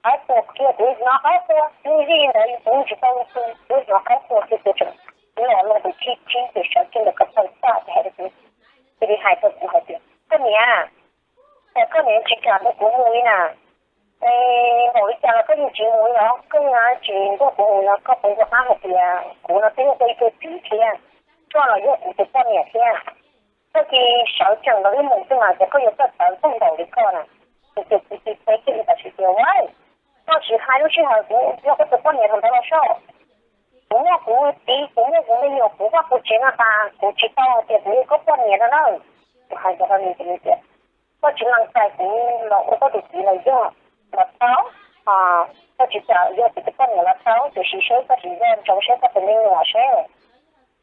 qaib qua kiag, kuv hnov qaib qua, zij zij ntawd kuv tsis tau, kuv hnov qaib qua kiag ces tseem los los tus thib tsib ces sawv kiag ntawm ko taw txaj ces hais rau kuv, cia li hais rau kuv hais tias koj niam, cas koj niam tsis kam nrog kuv mus li na? Es npaum li cas los koj yeej tsis mus li os, koj yeej tsis nrog kuv mus no, koj puas nco qab hais tias kuv no twb yog koj ib tug txiv thiab, koj los yog kuv tus poj niam thiab. Koj cia li sawv tsees los wb mus xwb mas, ces koj yuav txawj tawv txawj ntaus li koj na. Ces kuv cia li teb kiag li tam sim tias ua, koj sim hais lub sij hawm kuv yog koj tus poj niam thaum ntawd los soj. Kuv muaj kuv txiv, kuv muaj kuv me nyuam, kuv vaj kuv tsev no tas, kuv tsis tau hais tias kuv yog koj poj niam no na. Kuv hais ntawd rau nws ces nws tias koj tsis lees txais kuv los ua koj tus txiv los yog, los tau, koj tsis kam yog kuv tus poj niam los tau, tiam sis seb koj tsis nco ntsoov seb koj tus me nyuam seb.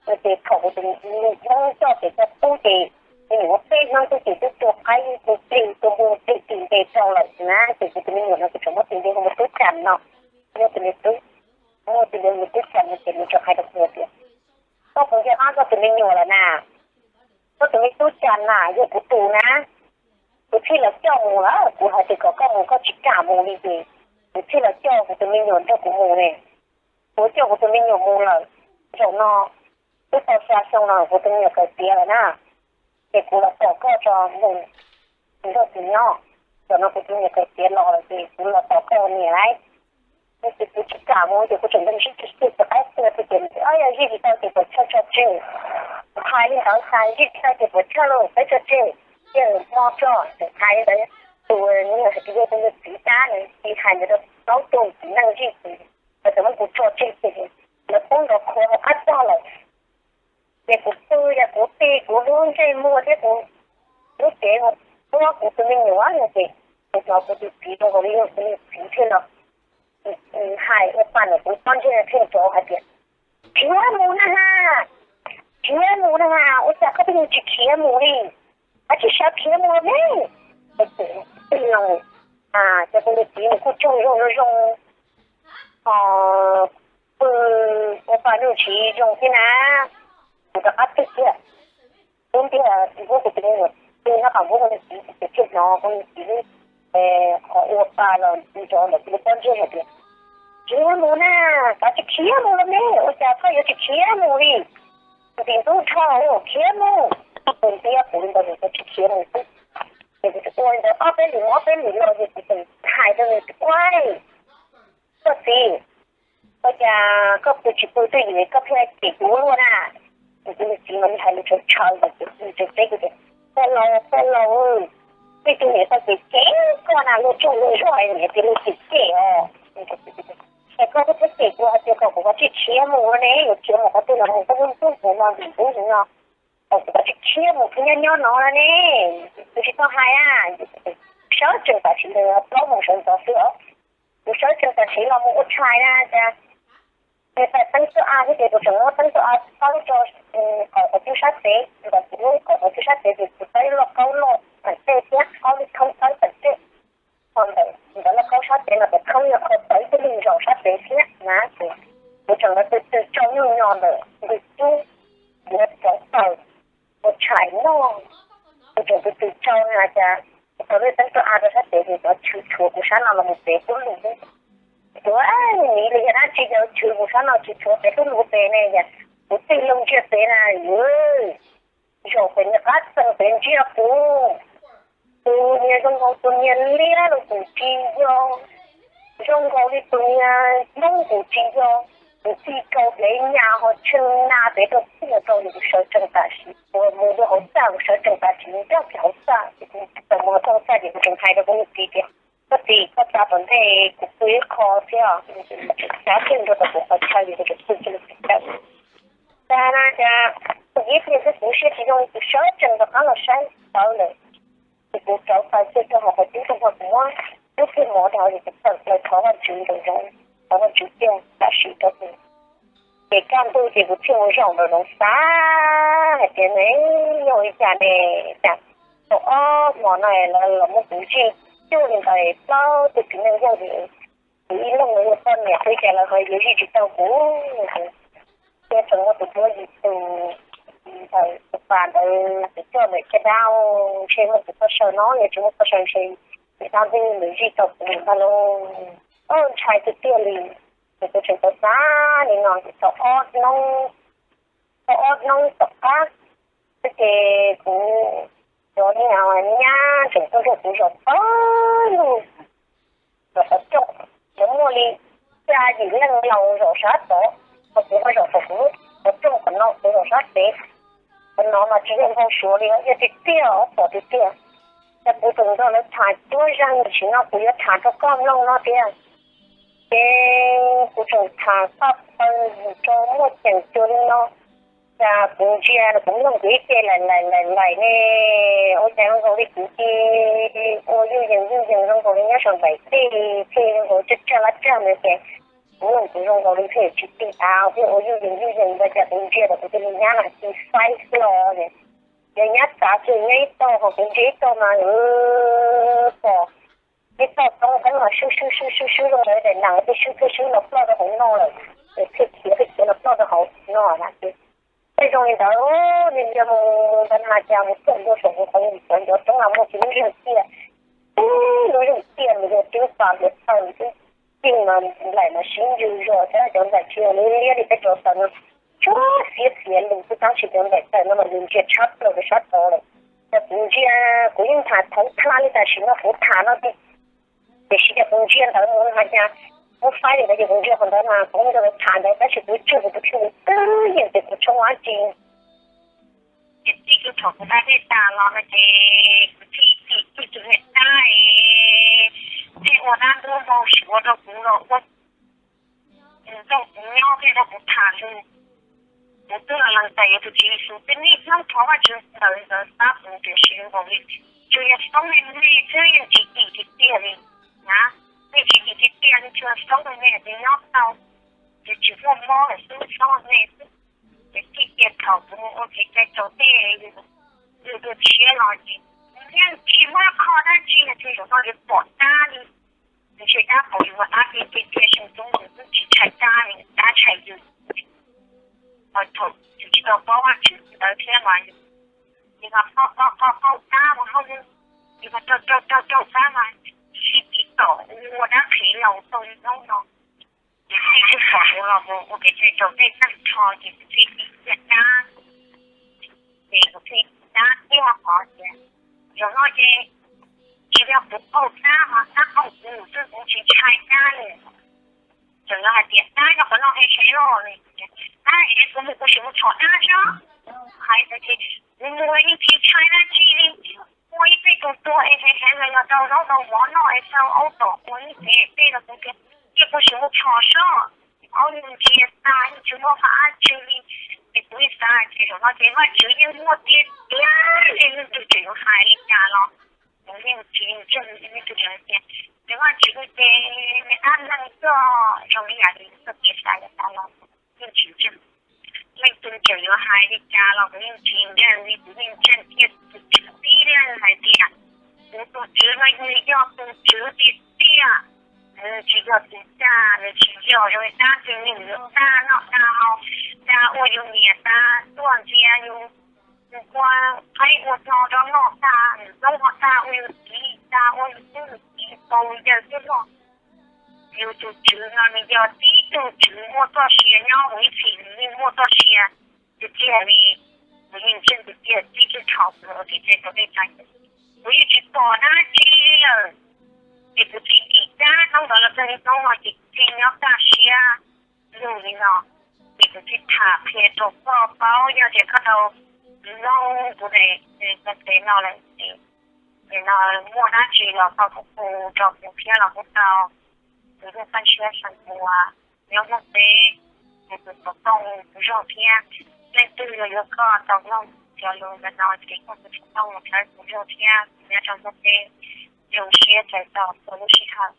No ces thaum kuv tus me nyuam coj ces coj pub ces me nyuam muaj peb hnub xwb ces twb tua qaib tua plig tua npua plig tim ntes rau lawm na, ces kuv tus me nyuam no kuv tseem muab tis nti hu ua Tub Tsam no, muab tis nti hu ua Tub Tsam no ces nws tseem hais rau kuv tias koj puas nco qab koj tus me nyuam lawm na? Koj tus me Tub Tsam na yog kuv tus na, kuv thiaj los coj mus lawm, kuv hais tias kom koj mus koj tsis kam mus li ces kuv thiaj los coj kuv tus me nyuam nrog kuv mus ne. Kuv coj kuv tus me nyuam mus lawm, zaum no twb tau xya xyoo no kuv tus me nyuam kawm tiav lawm na, ces kuv los tos koj tso mus nrog kuv nyob. Zaum no kuv tus me nyuam kawm tiav los lawm ces kuv los tos koj ua niam lauj. Ces kuv tsis kam mus ces kuv tseem nrog zij tsis tau, tus qaib tua ces, yog zij tsis tau ces puas chawj tso tseg. Kuv hais li ntawd xwb, zij tsis tau ces puas chawj los peb tso tseg, cia hmo tso. Kuv hais li ntawd, tus me nyuam hais tias yog tus me txiv dab nws cia hais ntawd rau plaub tug txiv neej zij ces lawv txawm muab kuv tso tseg ces lawv poob nrov qhuav hauv qab txaj lawm. Ces kuv pw yog kuv tig kuv lub ntsej muag thiab kuv lub cev mus muab kuv tus me nyuam no ces kuv hnov kuv tus txiv zoo nkaus li yog kuv niag txiv thiab no hais ua pa ntawm kuv pob ntseg thiab nrov hais tias, khiav mus na ha, khiav mus na ha, ua cas koj pheej tsis khiav mus li, koj tsis sawv khiav mus los ne? Ces kuv niag txiv nws kuj tsaug zog zoo zoo, pw ua pa nuj ntsis zoo thiab na. Kuv rov qab pw kiag, pw ntiag, kuv tus me nyuam pw nyob qhov npub kuv niag txiv ces thiaj hnov kuv niag txiv qhov ua pa los nrov ntawm kuv lub pob ntseg hais tias, khiav mus na, koj tsis khiav mus los ne, ua cas koj yuav tsis khiav mus li? Kuv tis ntub dhau, khiav mus. Kuv ntiab kuv li ntawd nws tsis khiav mus xwb. Ces kuv tseem ua li ntawd ob peb lwm ob peb lwm no ces kuv tseem hais rau nws tias, ua, koj txiv, ua cas koj pw tsis pw twj ywm koj pheej cem kuv ua luaj na? Kuv tus niag txiv mas nws hais lus tshawv tshawv ces kuv tseem teb kuv tias, pog laus, pog laus, Tej tug niam tau cem cem koj na, luag tsuj luag zog, niam tias luag cem cem os. Es koj twb cem kuv hais tias kom kuv kav tsij khiav mus ne, yuav khiav mus qhov twg los mus, koj ntxub ntxub kuv no, ntxub ntxub kuv no, kom kuv kav tsij khiav mus, kuv nyob nyob no ne, kuv tsis tau hais a. Sawv tsees tam sim ntawd plaub moos sawv ntxov xwb os, kuv sawv tsees tam sim los mus ua tshais na cas, nws tawm teeb txoj av thiab ces kuv tseem muab teeb txoj av paub rau qhov qhov cub sab tes, kom kuv lub qhov qhov cub sab tes ces kuv tau ib loj kaub loj pheem tej thiab ob lub thoob tawb pheem tej. Ho ntawm ntawm loj kaub sab tes no pheem thoob yog qhov tawm ib tug lwj zaus sab tes thiab na ces kuv tseem lawv tw tw tsau nyuj nyo ntawm ntug cub, kuv rov taws ua tshais noj. Kuv tseem tw tw tsau na cas, kuv tau lub teeb txoj av rau sab tes ces cov chwv tshuav kuv sab no los mus pem qub lug. Kuv, miv li yog dab tsi cov chwv kuv sab no tsis tshuav pem qub lug pem ne, kuv tig loo ntsia pem na, zaum pem nws qab txees pem ntsia kuv. Tus niag zoo nkaus tus niag liab los kuj tsis yog, zoo nkaus li tus niag Hmoob kuj tsis yog, tus txij kaus plev nyas ho tshee na pem rau txij rau, kuv sawv tsees tam sim, kuv mus rau hauv txaj, kuv sawv tsees tam sim nrog kiag hauv txaj, kuv txawm mus rau hauv txaj ces kuv tseem hais rau kuv niag txiv tias, koj txiv, koj tsa tom ntej kuv pw ib qho thiab, tsa kiag rau tom kuv qhov chaw es kuv tseem pw kiag lub txiv tawm. Cas na cas, kuv ib pliag xwb kuv siab tsis zoo li, kuv sawv tsees rov qab los saib tawv lawm. Ces kuv rauv taws kiag rau hauv qhov cub rau, kuv muab lub kiag mov rau hauv es kuv tawm plaws thov Vajtswv nraum zoov, thov Vajtswv tiag tam sim rau kuv. Ces kaj ntug ces kuv thiaj mus zaum nraum zoov xav hais tias ne, yog li cas ne, cas thaum ob hmo no lawv los muab kuv zij cuag li ntawd, plaub tug txiv neej yawg, kuv ib leeg los yog poj niam xwb cas lawv ho yuav zij tsis tau kuv. Thiaj tseem muab tus duab yim tus ntawd, tus pas ntawd kuv coj ntawm caj dab, ntshe muaj tus poj saw no, yog tsis muaj poj saw ntshe tus dab ntxwg nws zij tau kuv ntag lauj. Ntshai tiag tiag li. Ces kuv tseem tau xav li no tau ob hnub, tau ob hnub tom qab, ces kuv cov niag nyab tseem tuaj nrog kuv zaum pawg lug tom qhov rooj, cov muaj li xya yim leej laus zaum sab tod, ho kuv ho zaum tom kuv lub qhov rooj qhov no, kuv zaum sab pem. Qhov no mas tsis yog npau suav li, yog tiag tiag, pom tiag tiag. Cas kuv tseem nrog lawv tham cuab zaj sim no kuv yuav tham rau koj mloog no tiag. Ces kuv tseem tham txog taw rau muaj ceem cuag li no, cas kuv ntsia kuv mloog kuv ib ce laim laim laim laim ne, ua cas zoo nkaus li kuv ces ua yuj yees yuj yees zoo nkaus li nyob saum nplaim teb, thiaj zoo nkaus tsaj tsaj lab tsaj no ces kuv mloog kuv zoo nkaus li phem tsis tig av thiab ua yuj yees yuj yees ntawd, cas kuv ntsia tau kuv tus me nyab no tig faib xwb los ces, yog nyab txav kiag nyab ib tog ho kuv ntsia ib tog mas pom ib tog toob teeb los swb swb swb swb swb zoo li daim nees, thiaj swb thiaj swb los ploj rau hauv no lawm, thiaj khiav thiaj khiav los ploj rau hauv no na ces, thiaj zoo li ntawd, ntsia mus ntawd na cas mus txog ntua saum kuv qhov ncov roob los muaj kuv lub zeeg tiaj, lub zeeg tiaj nws yog twb pas ntiav taw xwb, yeej mas nplaim mas sib ntsws zog thiab cov nplaim tsis yog liab liab li peb cov taws no, tsuag xiav xiav lus xwb tab sis cov nplaim taws no mas nws ntsia tshab plaws rau sab tod lawm. Ces kuv ntsia, kuv yeej tham thoob plab li tam sim no kuv tham no tiag, tiam sis ces kuv ntsia ntawd mus no cas kuv faib li ntawd ces kuv ntsia qhov ntawd mas kuv nrog lawv tham ntawd tab sis kuv tswj kuv tus kheej twb yeej ces kuv tshoob dab tsi. Ces txij kuv thaum kuv dab dej tas los no ces kuv thiaj txim txim tus niam dab, tej ua dab ntuj npau suav rau kuv los ua nrog kuv nyob thiab nrog kuv tham lus. Kuv twb los lees txais yuav tus Tswv Yexus, twb niaj hnub thov Vajtswv ntawd ntawd tab kuv tiam sis zoo nkaus li tsuas yog txhob me me xwb, yeej tsis tim tiag tiag li na, yeej tsis tim tiag tiag li, tsuas yog txhob me me ces nyob tau, ces tsis muaj mob lawm xwb, txhob me me xwb. Ces txij kiag thaum kuv mus ua kev cai raus dej yus dua tshiab los ces yeej tsis muaj qho dab tsi los ces zaum no yuav pom dab li. Ntshe dab qhov yus ua dab tiag tiag tiag, seem tub nkaus twb tsis ntshai dab li, dab ntshai yus. Ho thaum yus tsis tau paub Vajtswv ntawd thiab mas yus mas qaug qaug qaug qaug dab mas hauj, yus mas raug raug raug raug dab mas sib tiv tom ua dab qhev laus tau li hnub no. Ces txij kuv pom kuv los mus ua kev cai raus dej tag nrho ces kuv thiaj tiv tiag dab, ces kuv thiaj dab tiag qhov tias zaum no ces tsis yog kuv qaug dab mas dab qaug kuv xwb, kuv tsis ntshai dab li. Tseem los hais tias dab nyob qhov no es sawv los li, dab es kuv mus kuv sim mus txhom dab tso. Hais tias kuv mus yeej tsis ntshai dab tsi li, ua ib txhij tus tua Es heev heev los yog tau zaub tau mov noj es tau aub tom ua ib teg tej los kuv tias, cia kuv sim mus phom sob, aub yeej ntsia tas yeej tsis muaj qhov dab tsi li. Ces kuv yeej xav hais tias zaum no ces Vajtswv yeej muaj tiag tiag li, leej twg tseem yuav hais li cas los kuv yeej tsis ntseeg. Leej twg tseem hais tias, ces Vajtswv ces nws dab neeg tuaj zoo li yam li txoj kev xav li cas los yeej tsis ntseeg. Leej twg tseem yuav hais li cas los kuv yeej tsis ntseeg li, kuv yeej ntseeg kiag tus Tswv tib leeg hais tias, kuv tus Tswv no nws yog tus Tswv tiag tiag, nws tsis yog tus dag, nws tsis yog zoo li dab tsi, nws dag noj dag haus, dag ua yus niam tas tuaj ntxias yus, nws ua qhaib ua no rau noj tas, nws zoo ho dag ua yus txiv tas, ua yus tub yus kiv kaus yawg tuaj noj. Yus tus Tswv no nws yog tib tug Tswv muaj txoj sia nyob mus ib txhis, nws yeej muaj txoj sia tiag tiag li. Kuv yeej ntseeg tiag tiag, txij kiag thaum kuv ua kev cai tau peb xya, kuv yeej tsis pom dab tsi li lawm. Ces kuv tsis tim dab hnub ntawd los txog niaj hnub no ces kuv thiaj nyob kaj siab lug li no. Ces kuv thiaj tham qhia rau koj paub, yog tias koj tau mloog kuv daim, daim no lawm ces, no muaj dab tsi los koj kuj hu rau kuv thiab los kuj tau. Kuv yeej pab siab xeem uas nyob Hmoob teb, kuv tus xov tooj kuv zog thiab. Leej twg los yuav koj tau mloog cov lus ntawm no ces koj tus xov tooj los txhawb kuv zog thiab, kuv nyob rau Hmoob teb, zoo siab txais tos txhua lub sij hawm.